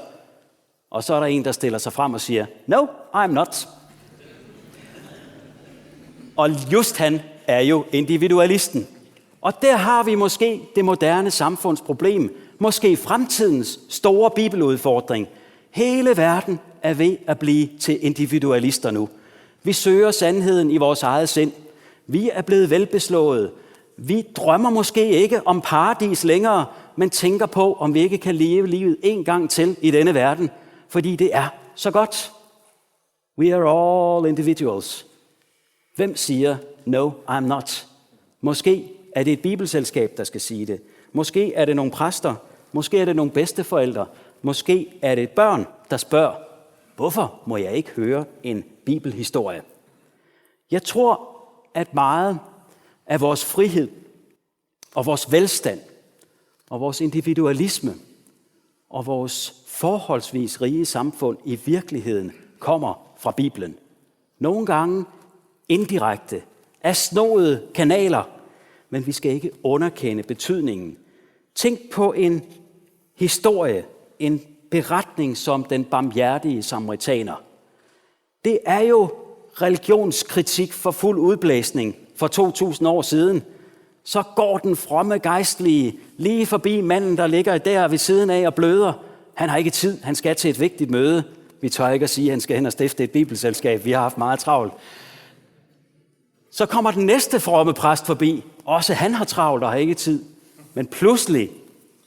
Og så er der en, der stiller sig frem og siger, "No, I'm not." Og just han er jo individualisten. Og der har vi måske det moderne samfunds problem, måske fremtidens store bibeludfordring. Hele verden er ved at blive til individualister nu. Vi søger sandheden i vores eget sind. Vi er blevet velbeslåede. Vi drømmer måske ikke om paradis længere, men tænker på, om vi ikke kan leve livet en gang til i denne verden, fordi det er så godt. We are all individuals. Hvem siger, "No, I'm not"? Måske er det et bibelselskab, der skal sige det. Måske er det nogle præster. Måske er det nogle bedsteforældre. Måske er det børn, der spørger, "Hvorfor må jeg ikke høre en bibelhistorie?" Jeg tror, at meget af vores frihed og vores velstand og vores individualisme og vores forholdsvis rige samfund i virkeligheden kommer fra Bibelen. Nogle gange indirekte, af snoede kanaler, men vi skal ikke underkende betydningen. Tænk på en historie, en beretning som den barmhjertige samaritaner. Det er jo religionskritik for fuld udblæsning for to tusind år siden. Så går den fromme gejstlige lige forbi manden, der ligger der ved siden af og bløder. Han har ikke tid, han skal til et vigtigt møde. Vi tør ikke at sige, at han skal hen og stifte et bibelselskab. Vi har haft meget travlt. Så kommer den næste fromme præst forbi. Også han har travlt og har ikke tid. Men pludselig,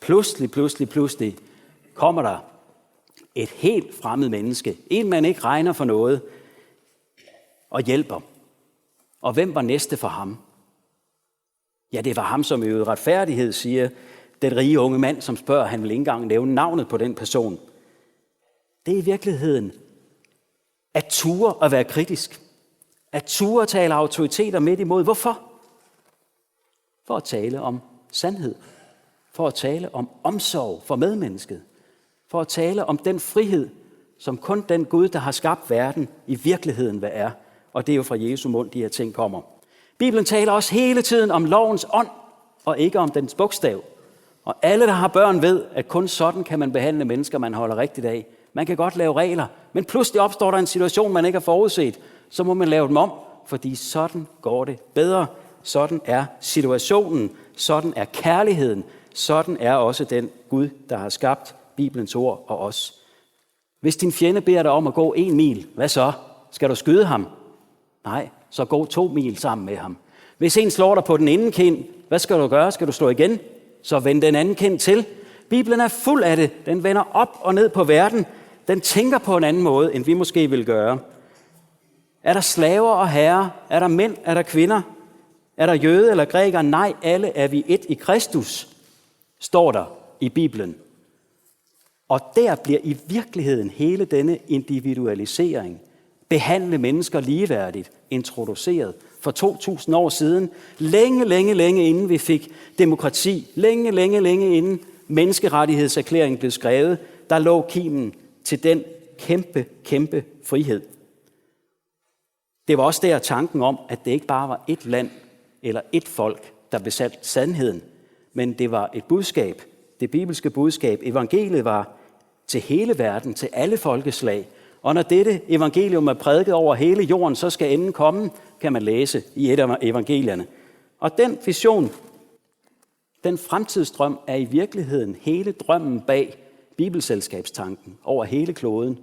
pludselig, pludselig, pludselig kommer der et helt fremmed menneske. En, man ikke regner for noget, og hjælper. Og hvem var næste for ham? Ja, det var ham, som i øvrigt retfærdighed siger, den rige unge mand, som spørger, han vil ikke engang nævne navnet på den person. Det er i virkeligheden at ture at være kritisk. At ture at tale autoriteter midt imod. Hvorfor? For at tale om sandhed. For at tale om omsorg for medmennesket. For at tale om den frihed, som kun den Gud, der har skabt verden, i virkeligheden hvad er. Og det er jo fra Jesu mund, de her ting kommer. Bibelen taler også hele tiden om lovens ånd, og ikke om dens bogstav. Og alle, der har børn, ved, at kun sådan kan man behandle mennesker, man holder rigtigt af. Man kan godt lave regler, men pludselig opstår der en situation, man ikke har forudset. Så må man lave dem om, fordi sådan går det bedre. Sådan er situationen. Sådan er kærligheden. Sådan er også den Gud, der har skabt Bibelens ord og os. Hvis din fjende beder dig om at gå en mil, hvad så? Skal du skyde ham? Nej, så gå to mil sammen med ham. Hvis en slår dig på den ene kind, hvad skal du gøre? Skal du slå igen? Så vend den anden kind til. Bibelen er fuld af det. Den vender op og ned på verden. Den tænker på en anden måde, end vi måske vil gøre. Er der slaver og herrer? Er der mænd? Er der kvinder? Er der jøde eller græker? Nej, alle er vi et i Kristus, står der i Bibelen. Og der bliver i virkeligheden hele denne individualisering, behandle mennesker ligeværdigt, introduceret for to tusind år siden. Længe, længe, længe inden vi fik demokrati, længe, længe, længe inden menneskerettighedserklæringen blev skrevet, der lå kimen til den kæmpe, kæmpe frihed. Det var også der tanken om, at det ikke bare var et land eller et folk, der besatte sandheden, men det var et budskab, det bibelske budskab. Evangeliet var til hele verden, til alle folkeslag. Og når dette evangelium er prædiket over hele jorden, så skal enden komme, kan man læse i et af evangelierne. Og den vision, den fremtidsdrøm er i virkeligheden hele drømmen bag bibelselskabstanken over hele kloden.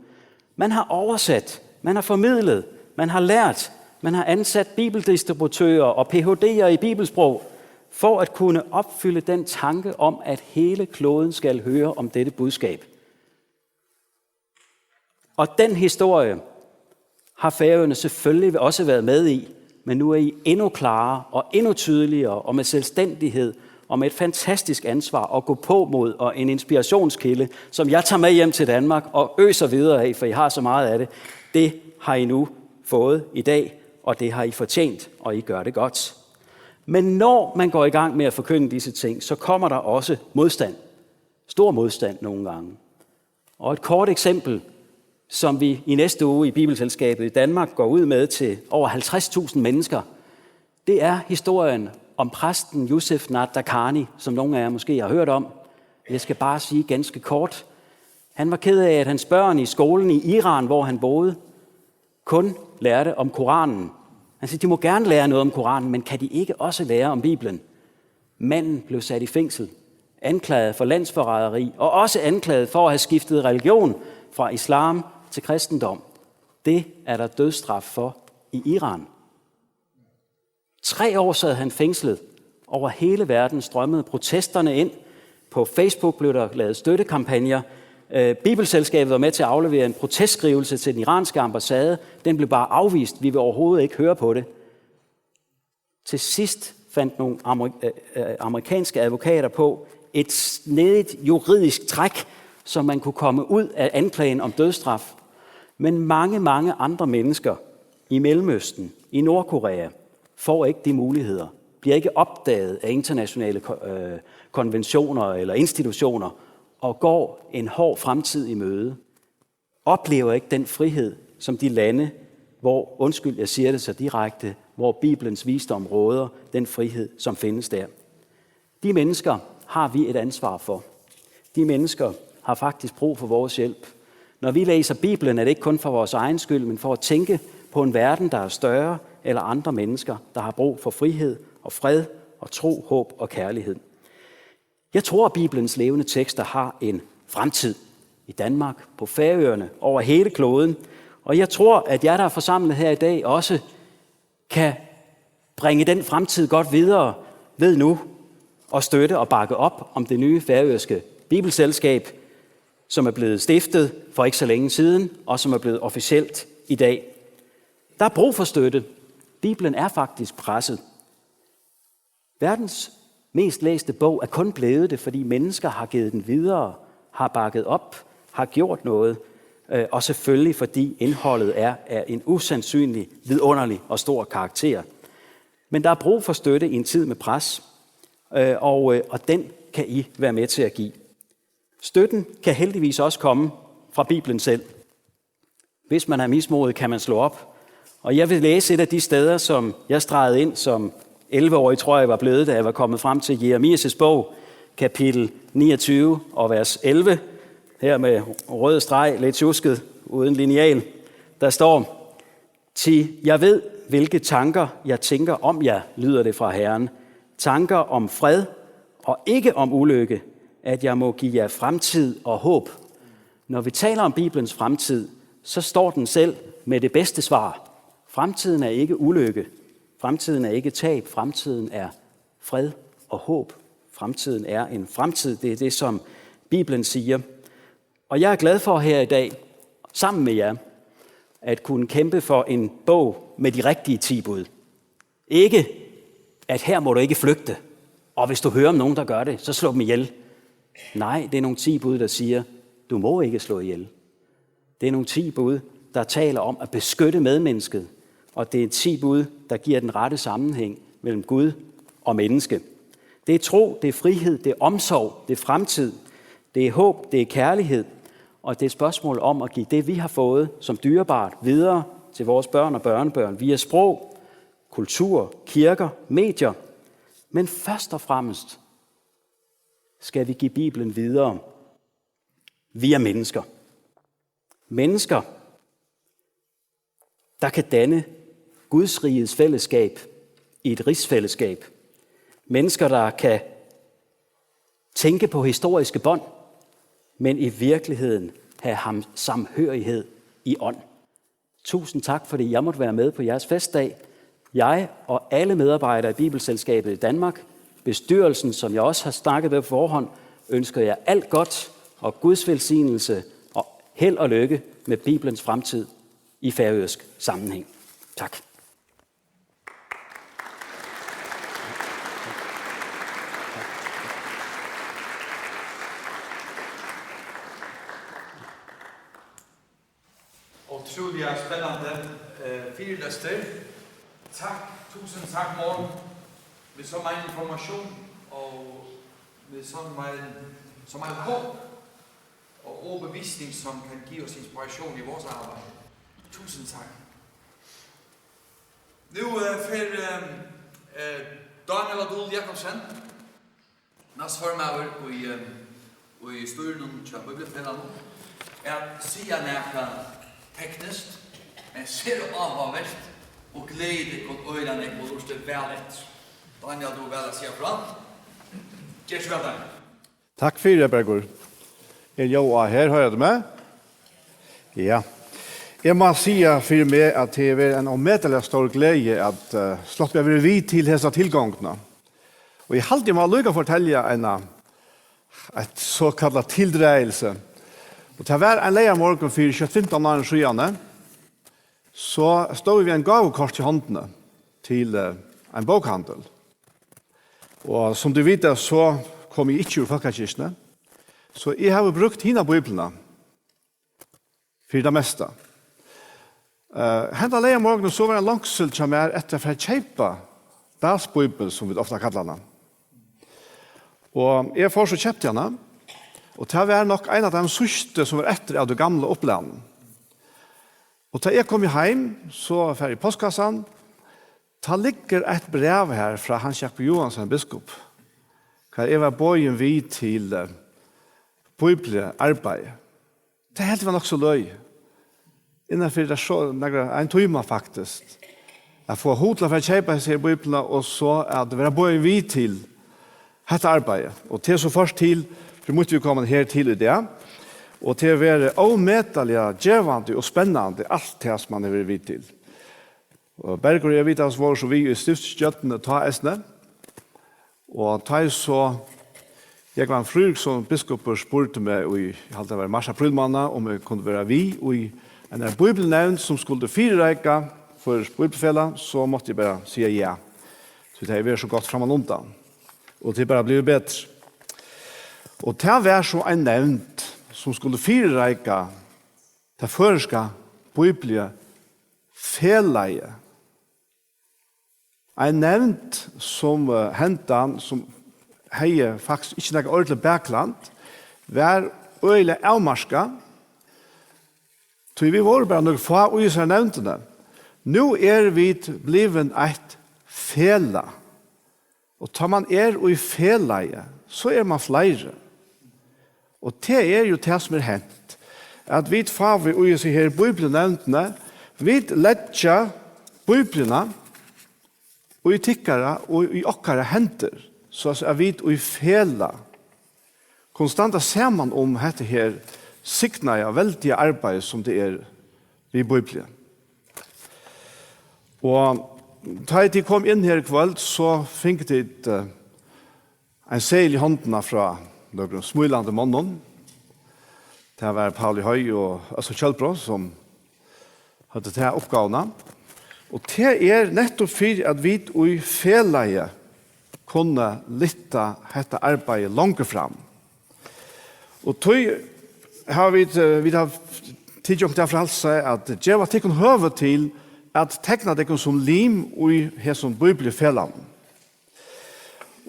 Man har oversat, man har formidlet, man har lært, Man har ansat bibeldistributører og P H D'er i bibelsprog for at kunne opfylde den tanke om, at hele kloden skal høre om dette budskab. Og den historie har Færøerne selvfølgelig også været med i, men nu er I endnu klarere og endnu tydeligere og med selvstændighed og med et fantastisk ansvar og gåpåmod og en inspirationskilde, som jeg tager med hjem til Danmark og øser videre af, for I har så meget af det. Det har I nu fået i dag, og det har I fortjent, og I gør det godt. Men når man går i gang med at forkynde disse ting, så kommer der også modstand. Stor modstand nogle gange. Og et kort eksempel, som vi i næste uge i Bibelselskabet i Danmark går ud med til over halvtreds tusind mennesker, det er historien om præsten Yusuf Nadarkhani, som nogle af jer måske har hørt om. Jeg skal bare sige ganske kort. Han var ked af, at hans børn i skolen i Iran, hvor han boede, kun lærte om Koranen. Han siger, de må gerne lære noget om Koranen, men kan de ikke også lære om Bibelen? Manden blev sat i fængsel, anklaget for landsforræderi og også anklaget for at have skiftet religion fra islam til kristendom. Det er der dødsstraf for i Iran. Tre år sad han fængslet. Over hele verden strømmede protesterne ind. På Facebook blev der lavet støttekampagner. Øh, Bibelselskabet var med til at aflevere en protestskrivelse til den iranske ambassade. Den blev bare afvist. Vi vil overhovedet ikke høre på det. Til sidst fandt nogle amerik- øh, øh, amerikanske advokater på et snedigt juridisk træk, så man kunne komme ud af anklagen om dødsstraf. Men mange, mange andre mennesker i Mellemøsten, i Nordkorea, får ikke de muligheder, bliver ikke opdaget af internationale ko- øh, konventioner eller institutioner, og går en hård fremtid i møde, oplever ikke den frihed, som de lande, hvor, undskyld, jeg siger det så direkte, hvor Bibelens visdom råder, den frihed, som findes der. De mennesker har vi et ansvar for. De mennesker har faktisk brug for vores hjælp. Når vi læser Bibelen, er det ikke kun for vores egen skyld, men for at tænke på en verden, der er større, eller andre mennesker, der har brug for frihed og fred og tro, håb og kærlighed. Jeg tror, at Bibelens levende tekster har en fremtid i Danmark, på Færøerne, over hele kloden. Og jeg tror, at jer, der er forsamlet her i dag, også kan bringe den fremtid godt videre ved nu at støtte og bakke op om det nye færøske bibelselskab, som er blevet stiftet for ikke så længe siden, og som er blevet officielt i dag. Der er brug for støtte. Bibelen er faktisk presset. Verdens mest læste bog er kun blevet det, fordi mennesker har givet den videre, har bakket op, har gjort noget, øh, og selvfølgelig fordi indholdet er af en usandsynlig, vidunderlig og stor karakter. Men der er brug for støtte i en tid med pres, øh, og, øh, og den kan I være med til at give. Støtten kan heldigvis også komme fra Bibelen selv. Hvis man er mismodig, kan man slå op. Og jeg vil læse et af de steder, som jeg stregede ind som elleve-årig, tror jeg, var blevet, da jeg var kommet frem til Jeremias' bog, kapitel niogtyve og vers elleve. Her med rød streg, lidt tjusket, uden lineal. Der står: "Thi jeg ved, hvilke tanker jeg tænker om jer," lyder det fra Herren. "Tanker om fred og ikke om ulykke, at jeg må give jer fremtid og håb." Når vi taler om Bibelens fremtid, så står den selv med det bedste svar. Fremtiden er ikke ulykke. Fremtiden er ikke tab. Fremtiden er fred og håb. Fremtiden er en fremtid. Det er det, som Bibelen siger. Og jeg er glad for her i dag, sammen med jer, at kunne kæmpe for en bog med de rigtige ti bud. Ikke, at her må du ikke flygte, og hvis du hører om nogen, der gør det, så slå dem ihjel. Nej, det er nogle ti bud, der siger, du må ikke slå ihjel. Det er nogle ti bud, der taler om at beskytte medmennesket, og det er ti bud, der giver den rette sammenhæng mellem Gud og menneske. Det er tro, det er frihed, det er omsorg, det er fremtid, det er håb, det er kærlighed, og det er et spørgsmål om at give det, vi har fået som dyrebart, videre til vores børn og børnebørn via sprog, kultur, kirker, medier. Men først og fremmest skal vi give Bibelen videre via mennesker. Mennesker, der kan danne Guds rigets fællesskab i et rigsfællesskab. Mennesker, der kan tænke på historiske bånd, men i virkeligheden have ham samhørighed i ånd. Tusind tak, fordi jeg måtte være med på jeres festdag. Jeg og alle medarbejdere i Bibelselskabet i Danmark, bestyrelsen, som jeg også har snakket med på forhånd, ønsker jer alt godt og Guds velsignelse og held og lykke med Bibelens fremtid i færøsk sammenhæng. Tak. Utrolig spennende, eh, fyrlestur. Takk, tusind takk, Morten. Med så meget information og med så meget, så meget håb og overbevisning, som kan give os inspiration i vores arbejde. Tusind tak. Nu, eh, får, eh, eh, Daniel Adol Jakobsen, næstformaður í, eh, í stýrinum hjá Bíbliufelagnum, at siga nakað tekniskt, men sera áhugavert, og gleðið tykkum øgiliga nógv og lurtið væl eftir. Daniel, tú hevur væl at siga frá. Ger so væl, Daniel. Takk fyri, Bergur. Er ljóð á her, hoyrir tú meg? Ja. Eg má siga fyri meg, at tað hevur verið ein ómetaliga stór gleði at, eh, sloppið at vera við til hesa tilgongdina. Og eg haldi, eg má líka fortelja eina, eitt sokallað tildragilsi. Og tað var ein leygarmorgun fyri skjótt fimtan árum síðani, so stóð eg við ein gávukort í hondini til, eh, ein bókahandil. Og sum tit vita, so kom eg ikki úr fólkakirkjuni, so eg havi brúkt hina bíbliuna fyri tað mesta. Eh, henda leygarmorgunin, so var ein longsul hjá mær eftir at fara at keypa Dals-bíbel, sum vit ofta kalla hana. Og eg fór so og keypti hana, og tað var nokk ein av teimum síðstu, sum var eftir av tí gamla upplagnum. Og tá eg komi heim, so fari eg í postkassan, tá liggur eitt bræv har frá Hans Jakob Johansen, biskup, har eg var boðin við til, eh, bíbliuarbeiði. Tað helt eg var nokk so løgið. Innan fyri tað so, nakrar, ein tíma faktiskt. At fáa hug til at fara at keypa hesa her bíbliuna, og so at vera boðin við til hetta arbeiðið. Og tað er so ført til, fyri mítt viðkomandi her til í dag. Og tað er verið ómetaliga gevandi og spennandi, alt tað sum man hevur verið við til. Og Bergur og eg, vit hava vóru so við í stiftsstjórnini tá eisini. Og tá eg so, Jógvan Fríðriksson, biskupur, spurdi meg í, eg haldi tað var í mars, apríl mánað, um eg kundi vera við í einari bíbliunevnd, sum skuldi fyrireika Føroysk Bíbliufelag, so mátti eg bara siga ja. So tað hevur verið so gott frammanundan. Og tað er bara blivið betri. Og tað var so ein nevnd, sum skuldi fyrireika tað føroyska bíbliufelagið. Ein nevnd sum, eh, hendan, sum hevði faktiskt ikki nakað ordiligt bakland, var øgiliga avmarkað, tí vit vóru bara nøkur fá í hesari nevndini. Nú eru vit blivin eitt felag. Og tá man er í felagi, so er man fleiri. Og tað er jú tað, sum er hent, at vit fáa í hesi her bíbliunevndini, vit leggja Bíbliuna í tykkara og í okkara hendur, so at vit í felag kunnu standa saman um hetta her signaða, veldiga arbeiði, sum tað er við Bíbliu. Og tá ið tit komu inn her í kvøld, so fingu tit, eh, ein seðil í hondina frá nøkrum smílandi monnum. Tað var Pauli Høy og Øssur Kjølbro, sum høvdu ta uppgávuna. Og tað er nettupp fyri, at vit í felagi kunnu lyfta hetta arbeiðið longur fram. Og tí hava vit, eh, vit hava tikið okkum tað frælsi at geva tykkum høvi til at tekna tykkum sum lim í hesum bíbliufelagnum.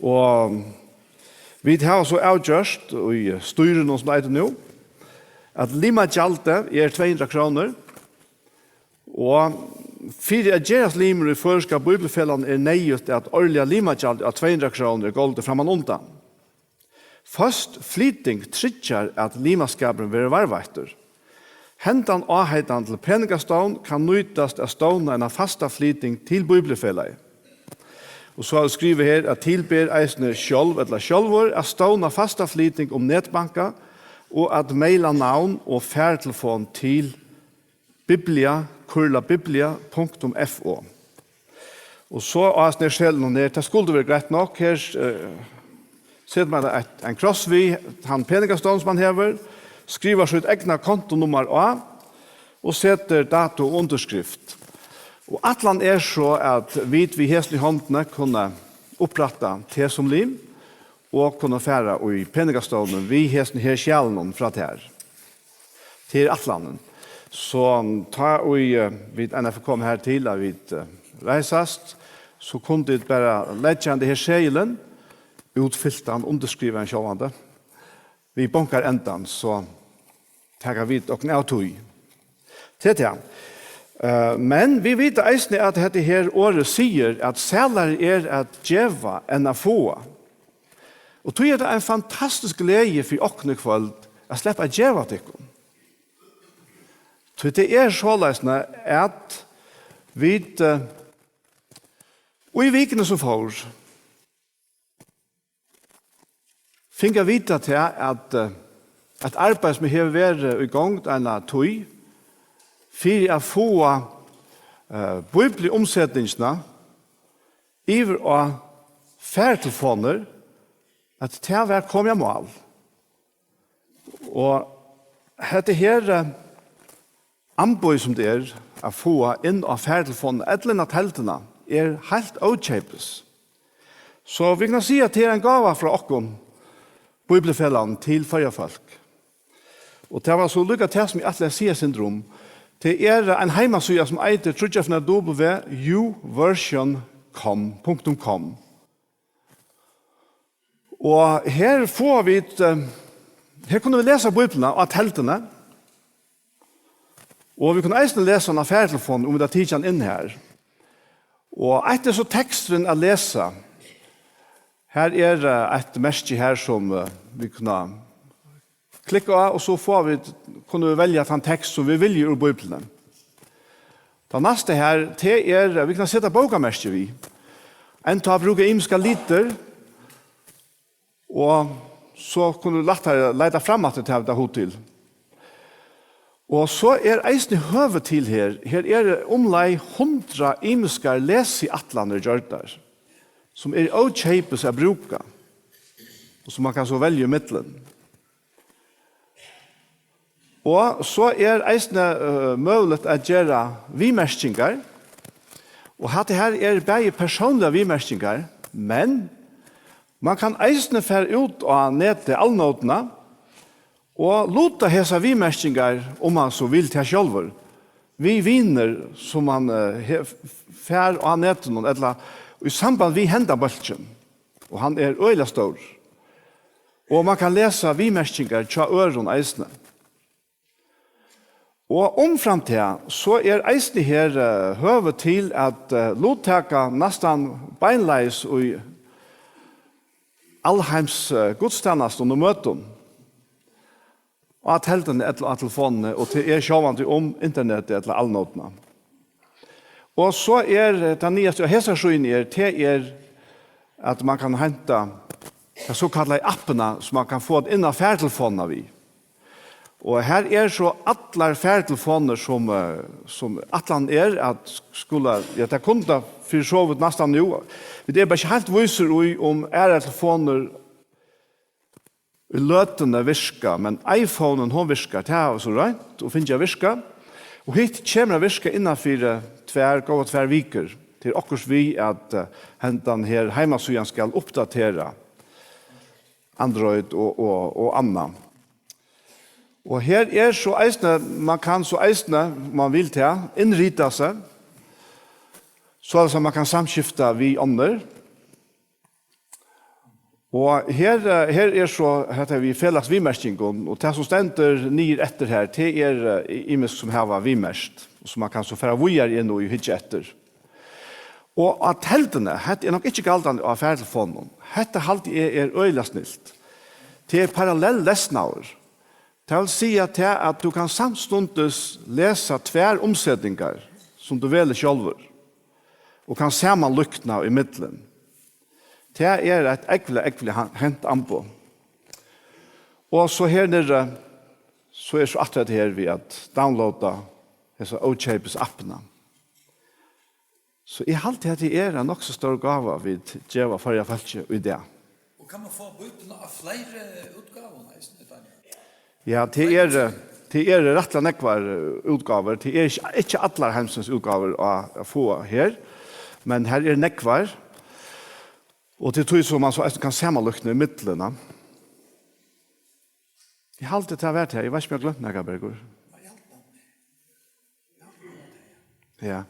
Og vit hava so avgjørt í stýrinum, sum tað eitur nú, at limagjaldið er tvey hundrað krónur, og fyri at gerast limur í Føroyska Bíbliufelagnum er neyðugt, at árliga limagjaldið á tvey hundrað krónur er goldið frammanundan. Føst flyting tryggjar, at limaskapurin verður varðveittur. Hendan áheitan til peningastovn kann nýtast at stovna eina fasta flyting til Bíbliufelagið. Og so havi eg skrivað her, at til ber eisini sjálv ella sjálvur at stovna fasta flyting um netbanka og at maila navn og fartelefon til Biblia kurlabiblia punktum f o. Og so á hesum her seðlinum her, tað skuldi verið greitt nokk, her, eh, setir mann eitt, ein kross við tann peningastovn, sum mann hevur, skrivar sítt egna kontonummar á og setir dato og undirskrift. Og ætlan er so, at vit við hesum í hondini kunnu upprætta teg sum lim og kunnu fara í peningastovnin við hesum her skjalinum frá tær. Tað er ætlanin. So tá ið, eh, vit enn eru komin her til, at vit, eh, reisast, so kunnu vit bara leggja henda her seðilin, útfyltan, undirskrivaðan sjálvandi, við bankarendan, so taka vit okkum av tí. Tað er tað. Eh, men vit vita eisini, at hetta her orðið sigur, at sælari er at geva enn at fáa. Og tí er tað ein fantastisk gleði fyri okkum í kvøld at sleppa at geva tykkum. Tí tað er soleiðis, at vit, eh, í vikuni sum fór, fingu at vita tað, at, eh, eitt arbeiði, sum hevur verið í gongd eina tíð, fyri at fáa, eh, bíbliumsetingina yvir á fartelefonir, at tað var komið á mál. Og hetta her, eh, amboð, sum tað er at fáa inn á fartelefonina ella inn á telduna, er heilt ókeypis. So vit kunnu siga, at tað er ein gáva frá okkum, Bíbliufelagnum, til Føroya fólk. Og tað var so líka tað, sum eg ætlaði at siga eitt sindur um. Tað er ein heimasíða, sum eitur tríggjar fimm w u version com punktum com. Og her fáa vit, eh, her kunnu vit lesa Bíbliuna á telduni. Og vit kunnu eisini lesa hana á fartelefonini, um vit hava tikið hana inn har. Og eitt er so teksturin at lesa. Her er, eh, eitt merki her, sum, eh, vit kunnu klikka á, og so fáa vit, kunnu vit velja tann tekst, sum vit vilja, úr Bíbliuni. Tað næsta her, tað er, vit kunnu seta bókamerki við. Enntá brúka ymiskar litir, og so kunnu vit lættari leita fram aftur, tað vit hava hug til. Og so er eisini høvi til her. Her eru umleið hundrað ymiskar lesiætlanir gjørdar, sum eru ókeypis at brúka, og sum mann kann so velja ímillum. Og so er eisini, eh, møguligt at gera viðmerkingar. Og hatta her er bæði persónligar viðmerkingar, men mann kann eisini fara út á netið, alnótina, og luta hesar viðmerkingar, um mann so vil tað sjálvur, við vinir, sum mann, eh, he-, fær á netinum, ella í samband við henda bólkin. Og hann er øgiliga stórur. Og mann kann lesa viðmerkingar hjá øðrum eisini. Og umframt tað, so er eisini her, eh, høvi til at, eh, luttaka næstan beinleiðis í alheims, eh, gudstænastum og møtum á telduni ella á telefonini, og tað er sjálvandi um internetið ella alnótina. Og so er, eh, tað nýjasta á hesar síðuni er, tað er, at mann kann heinta ta sokallaðu appina, sum mann kann fáa inn á fartelefonina við. Og her er so allar fartelefonir, sum, eh, sum ætlanin er at skula, ja, tað kunnu tað fyri so vítt næstan nú. Vit eru bara ikki heilt vísir í, um aðrar telefonir í løtuni virka, men iPhonein, hon virkar, tað hava vit so roynt og fingið at virka. Og hitt kemur at virka innan fyri tvær, góðar tvær vikur. Tað er okkurt við, at, eh, hendan her heimasíðan skal uppdatera Android og, og, og annað. Og her er so eisini, mann kann so eisini, um mann vil tað, innrita seg, soleiðis at mann kann samskifta við onnur. Og her, eh, her er so hetta við felags viðmerkingum, og tað sum stendur niður eftir her, tað er, eh, ymisk sum hava viðmerkt, og sum mann kann so fara víðari inn í og hyggja eftir. Og á telduni, hetta er nokk ikki galdandi á fartelefonum, hetta haldi eg er øgiliga snilt. Tað er parallell lesnaður. Tað vil siga tað, at tú kann samstundis lesa tvær umsetingar, sum tú velur sjálvur, og kann samanlíkna ímillum. Tað er eitt ógvuliga, ógvuliga hen-, hent amboð. Og so her niðri, so er so aftur hetta her við at downloada hesa ókeypis appina. So eg haldi, at tað er ein nokk so stór gáva, vit geva Føroya fólki í dag. Og kann man fáa Bíbliuna á fleiri útgávum eisini, Daniel? Ja, tað er, tað er rættiliga nógvar, eh, útgávur. Tað er ikki, ikki allar heimsins útgávur at, at fáa her, men her er nógvar. Og til tí sum man so eisini kann samanlíkna í millum, ja. Eg haldi, tað var tað. Eg veit ikki, um eg havi gloymt nakað, Bergur. Ja.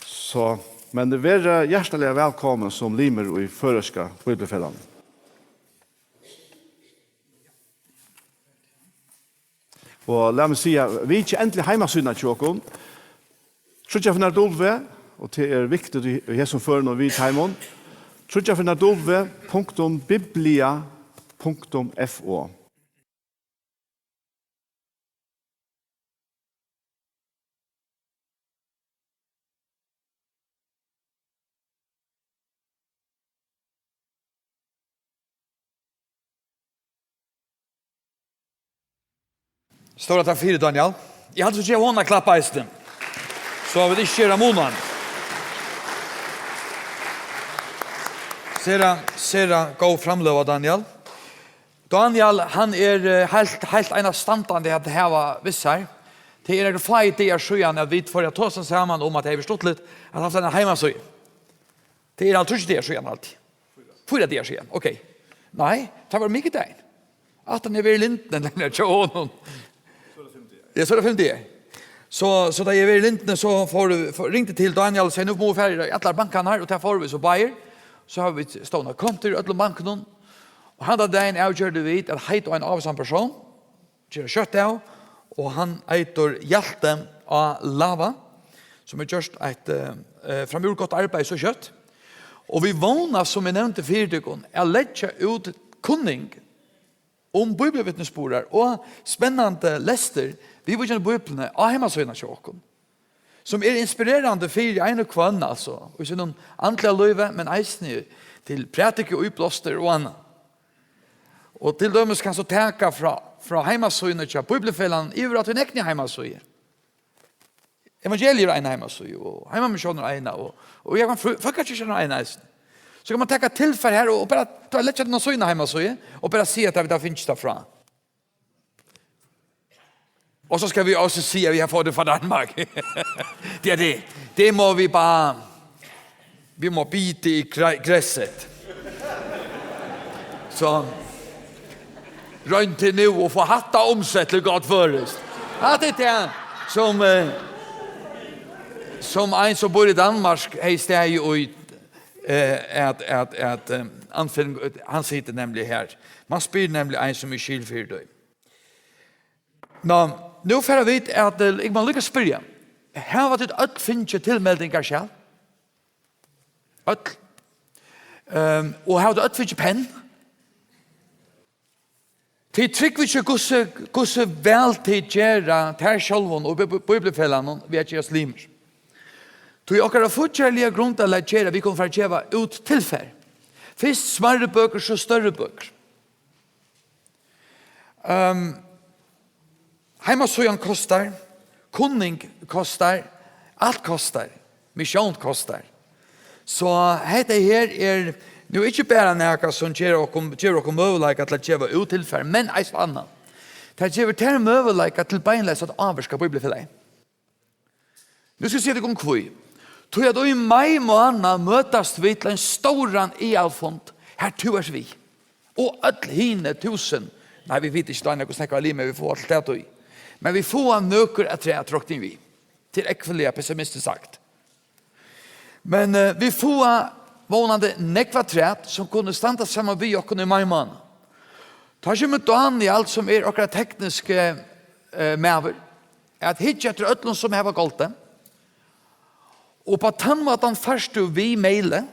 So, men verið hjartaliga vælkomin sum limir í Føroyska Bíbliufelagnum. Og lat meg siga, vitja endiliga heimasíðuna hjá okkum. Tríggjar ferðir um árið, og tað er viktigt í, í hesum førum og við teimum. Tríggjar ferðir um árið punktum biblia punktum f o. Stóra takk fyri, Daniel. Eg haldi, so geva honum eitt klapp eisini. So vit ikki gera mun á hann. Sera, sera góð framløga, Daniel. Daniel, hann er, eh, heilt, heilt einastandandi at hava við sær. Tað eru nakrir fáir dagar síðan, at vit fóru at tosa saman um, at tað hevði verið stuttligt at havt eina heimasíðu. Tað er hálvtrýss dagar síðan, altíð. Fýra dagar síðan, ok. Nei, tað var mikudagin. At hann hevur verið í Lindini, hjá honum. Ja, so er tað fimm dagar. So, so tá eg var í Lindini, so fór, fór, ringdi til Daniel og segði, "Nú mugu vit fara í allar bankarnar," og tað fóru vit so báðir. So hava vit stovnað konto í øllum bankunum. Og handan dagin avgjørdu vit at heita á ein ávísan persón, gera skjótt av, og hann eitur Hjalte á Lava, sum hevur gjørt eitt, eh, eh, framúr gott arbeiði so skjótt. Og vit vóna, sum eg nevndi fyri tykkum, at leggja út kunning um bíbliuvitnisburðar og spennandi lestur viðvíkjandi Bíbliuni á heimasíðuna hjá okkum, sum er inspirerandi fyri ein og hvønn, altso, í sínum andliga lívi, men eisini til prædiku, íblástur og annað. Og til dømis kanst tú taka frá, frá heimasíðuni hjá Bíbliufelagnum yvir á tína egnu heimasíðu. Evangeliið er ein heimasíða, og Heimamissiónin er ein, og, og eg kann fø-, Fólkakirkjan er ein eisini. So kann man taka tilfar her og, og bara, bara leggja tað á sína heimasíðu og bara siga, at vit hava fingið tað frá. Og so skal vi også sige, at vi har fået det fra Danmark. Det er det. Det må vi bare, vi må bide i græ-, græsset. Så, royn til nu at få hatta omsat til godt føroyskt. Ja, det er det, som, eh, som en, som bor i Danmark, har i stedet jo i, eh, at, at, at, eh, anfinn-, han sitter nemlig her. Man spyr nemlig en, som er skil for det. Nå, nú fara vit at, eh, eg má líka spyrja, hava tit øll fingið tilmeldingar sjálv? Øll. Ehm, og hava tit øll fingið penn? Tit trúgva ikki, hvussu, hvussu væl tit gera tær sjálvum og Bí-, Bí-, Bíbliufelagnum við at gerast limir. Tí okkara fíggjarliga grundarlag ger, at vit kunnu fara at geva út tilfar. Fyrst smærri bøkur, so størri bøkur. Ehm, heimasíðan kostar, kunning kostar, alt kostar, missión kostar. So hetta her er nú ikki bara nakað, sum ger okkum, gevur okkum møguleika til at geva út tilfar, men eisini annað. Tað gevur tær møguleika til beinleiðis at ávirka Bíbliufelagið. Nú skal eg siga tykkum hví. Tí at í mai mánað møtast vit til ein stóran aðalfund, har tú ert við. Og øll hini túsund, nei, vit vita ikki, Daniel, hvussu nógv av limum vit fáa til ta tíð. Men vit fáa nøkur afturat, rokni eg við. Tað er ógvuliga pessimistiskt sagt. Men, eh, vit fáa vónandi nógv afturat, sum kunnu standa saman við okkum í mai mánað. Tá kemur Daniel, sum er okkara tekniski, eh, maður, at hyggja eftir øllum, sum hava goldið. Og á tann mátan fært tú við maili.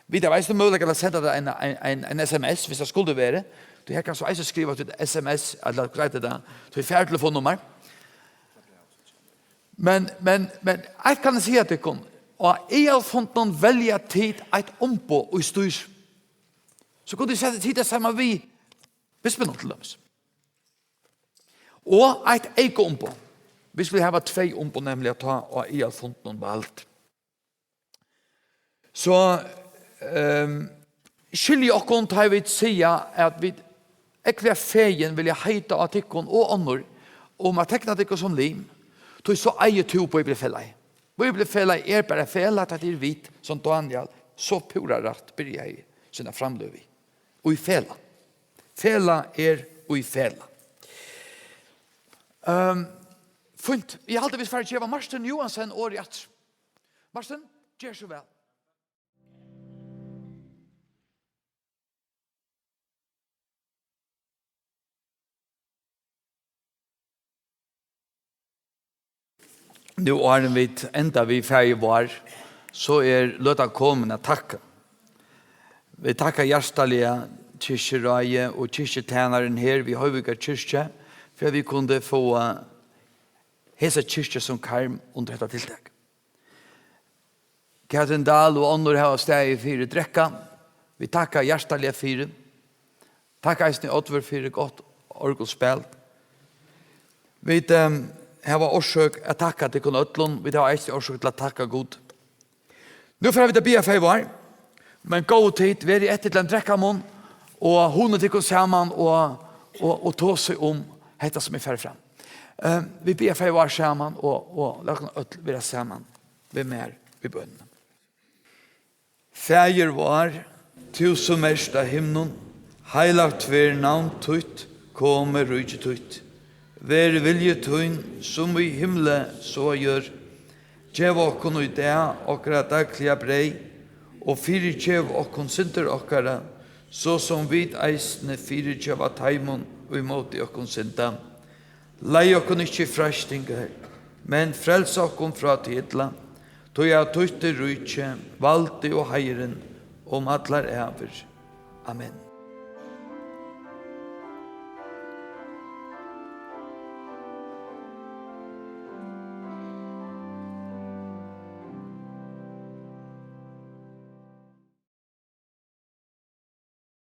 Vit hava eisini møguleika at senda tær ein, ein, ein, ein S M S, viss tað skuldi verið. Tú her kanst tú eisini skriva til S M S, ella hvat eitur tað, til fartelefonnummar. Men, men, men eitt kann eg siga tykkum, á aðalfundinum velja tit eitt umboð í stýr. So kunnu tit seta, sita saman við bispinum til dømis. Og eitt eyka umboð. Vit skulu hava tvey umboð, nemliga tá á aðalfundinum vald. So, ehm, skiljið okkum, tá vit siga, at vit ógvuliga fegin vilja heita á tykkum og onnur um at tekna tykkum sum lim, tí so eigur tú Bíbliufelagið. Bíbliufelagið er bara eitt felag, tá tað er vit, sum Dánial so púra rætt byrjaði sína framløgu við. Í felag. Felag er í felag. Ehm, fínt. Eg haldi, vit fara at geva Martin Johansen orðið aftur. Martin, ger so væl. Nú, áðrenn vit enda við Faðir vár, so er løtan komin at takka. Vit takka hjartaliga kirkjuráðið og kirkjutænaran her við Hoyvíkar kirkju, fyri at vit kundu fáa hesa kirkju sum karm undir hetta tiltak. Katrin Dahl og onnur hava staðið fyri drekka. Vit takka hjartaliga fyri. Takk eisini, Oddvør, fyri gott orgulspæl. Vit, ehm, hava orsøk at takka tykkum øllum. Vit hava eisini orsøk til at takka Gud. Nú fara vit at biðja Faðir vár, men góðu tit, verið eftir til ein drekkamunn og hugnið tykkum saman og, og, og tosið um hetta sum er farið fram. Eh, vit biðja Faðir vár saman og, og lat okkum øll vera saman við mær í bønini. Faðir vár, tú sum ert á himlum, heilagt ver navn títt, komi ríki títt. Ver vilji tín, sum í himli, so á jørð. Gev okkum í dag okkara dagliga breyð, og fyrigev okkum syndir okkara, so sum vit eisini fyrigeva teimum, ið móti okkum synda. Leið okkum ikki í freistingar, men frels okkum frá tí illa, tí at títt er ríki, valdið og heiðurin um allar ævir. Amen.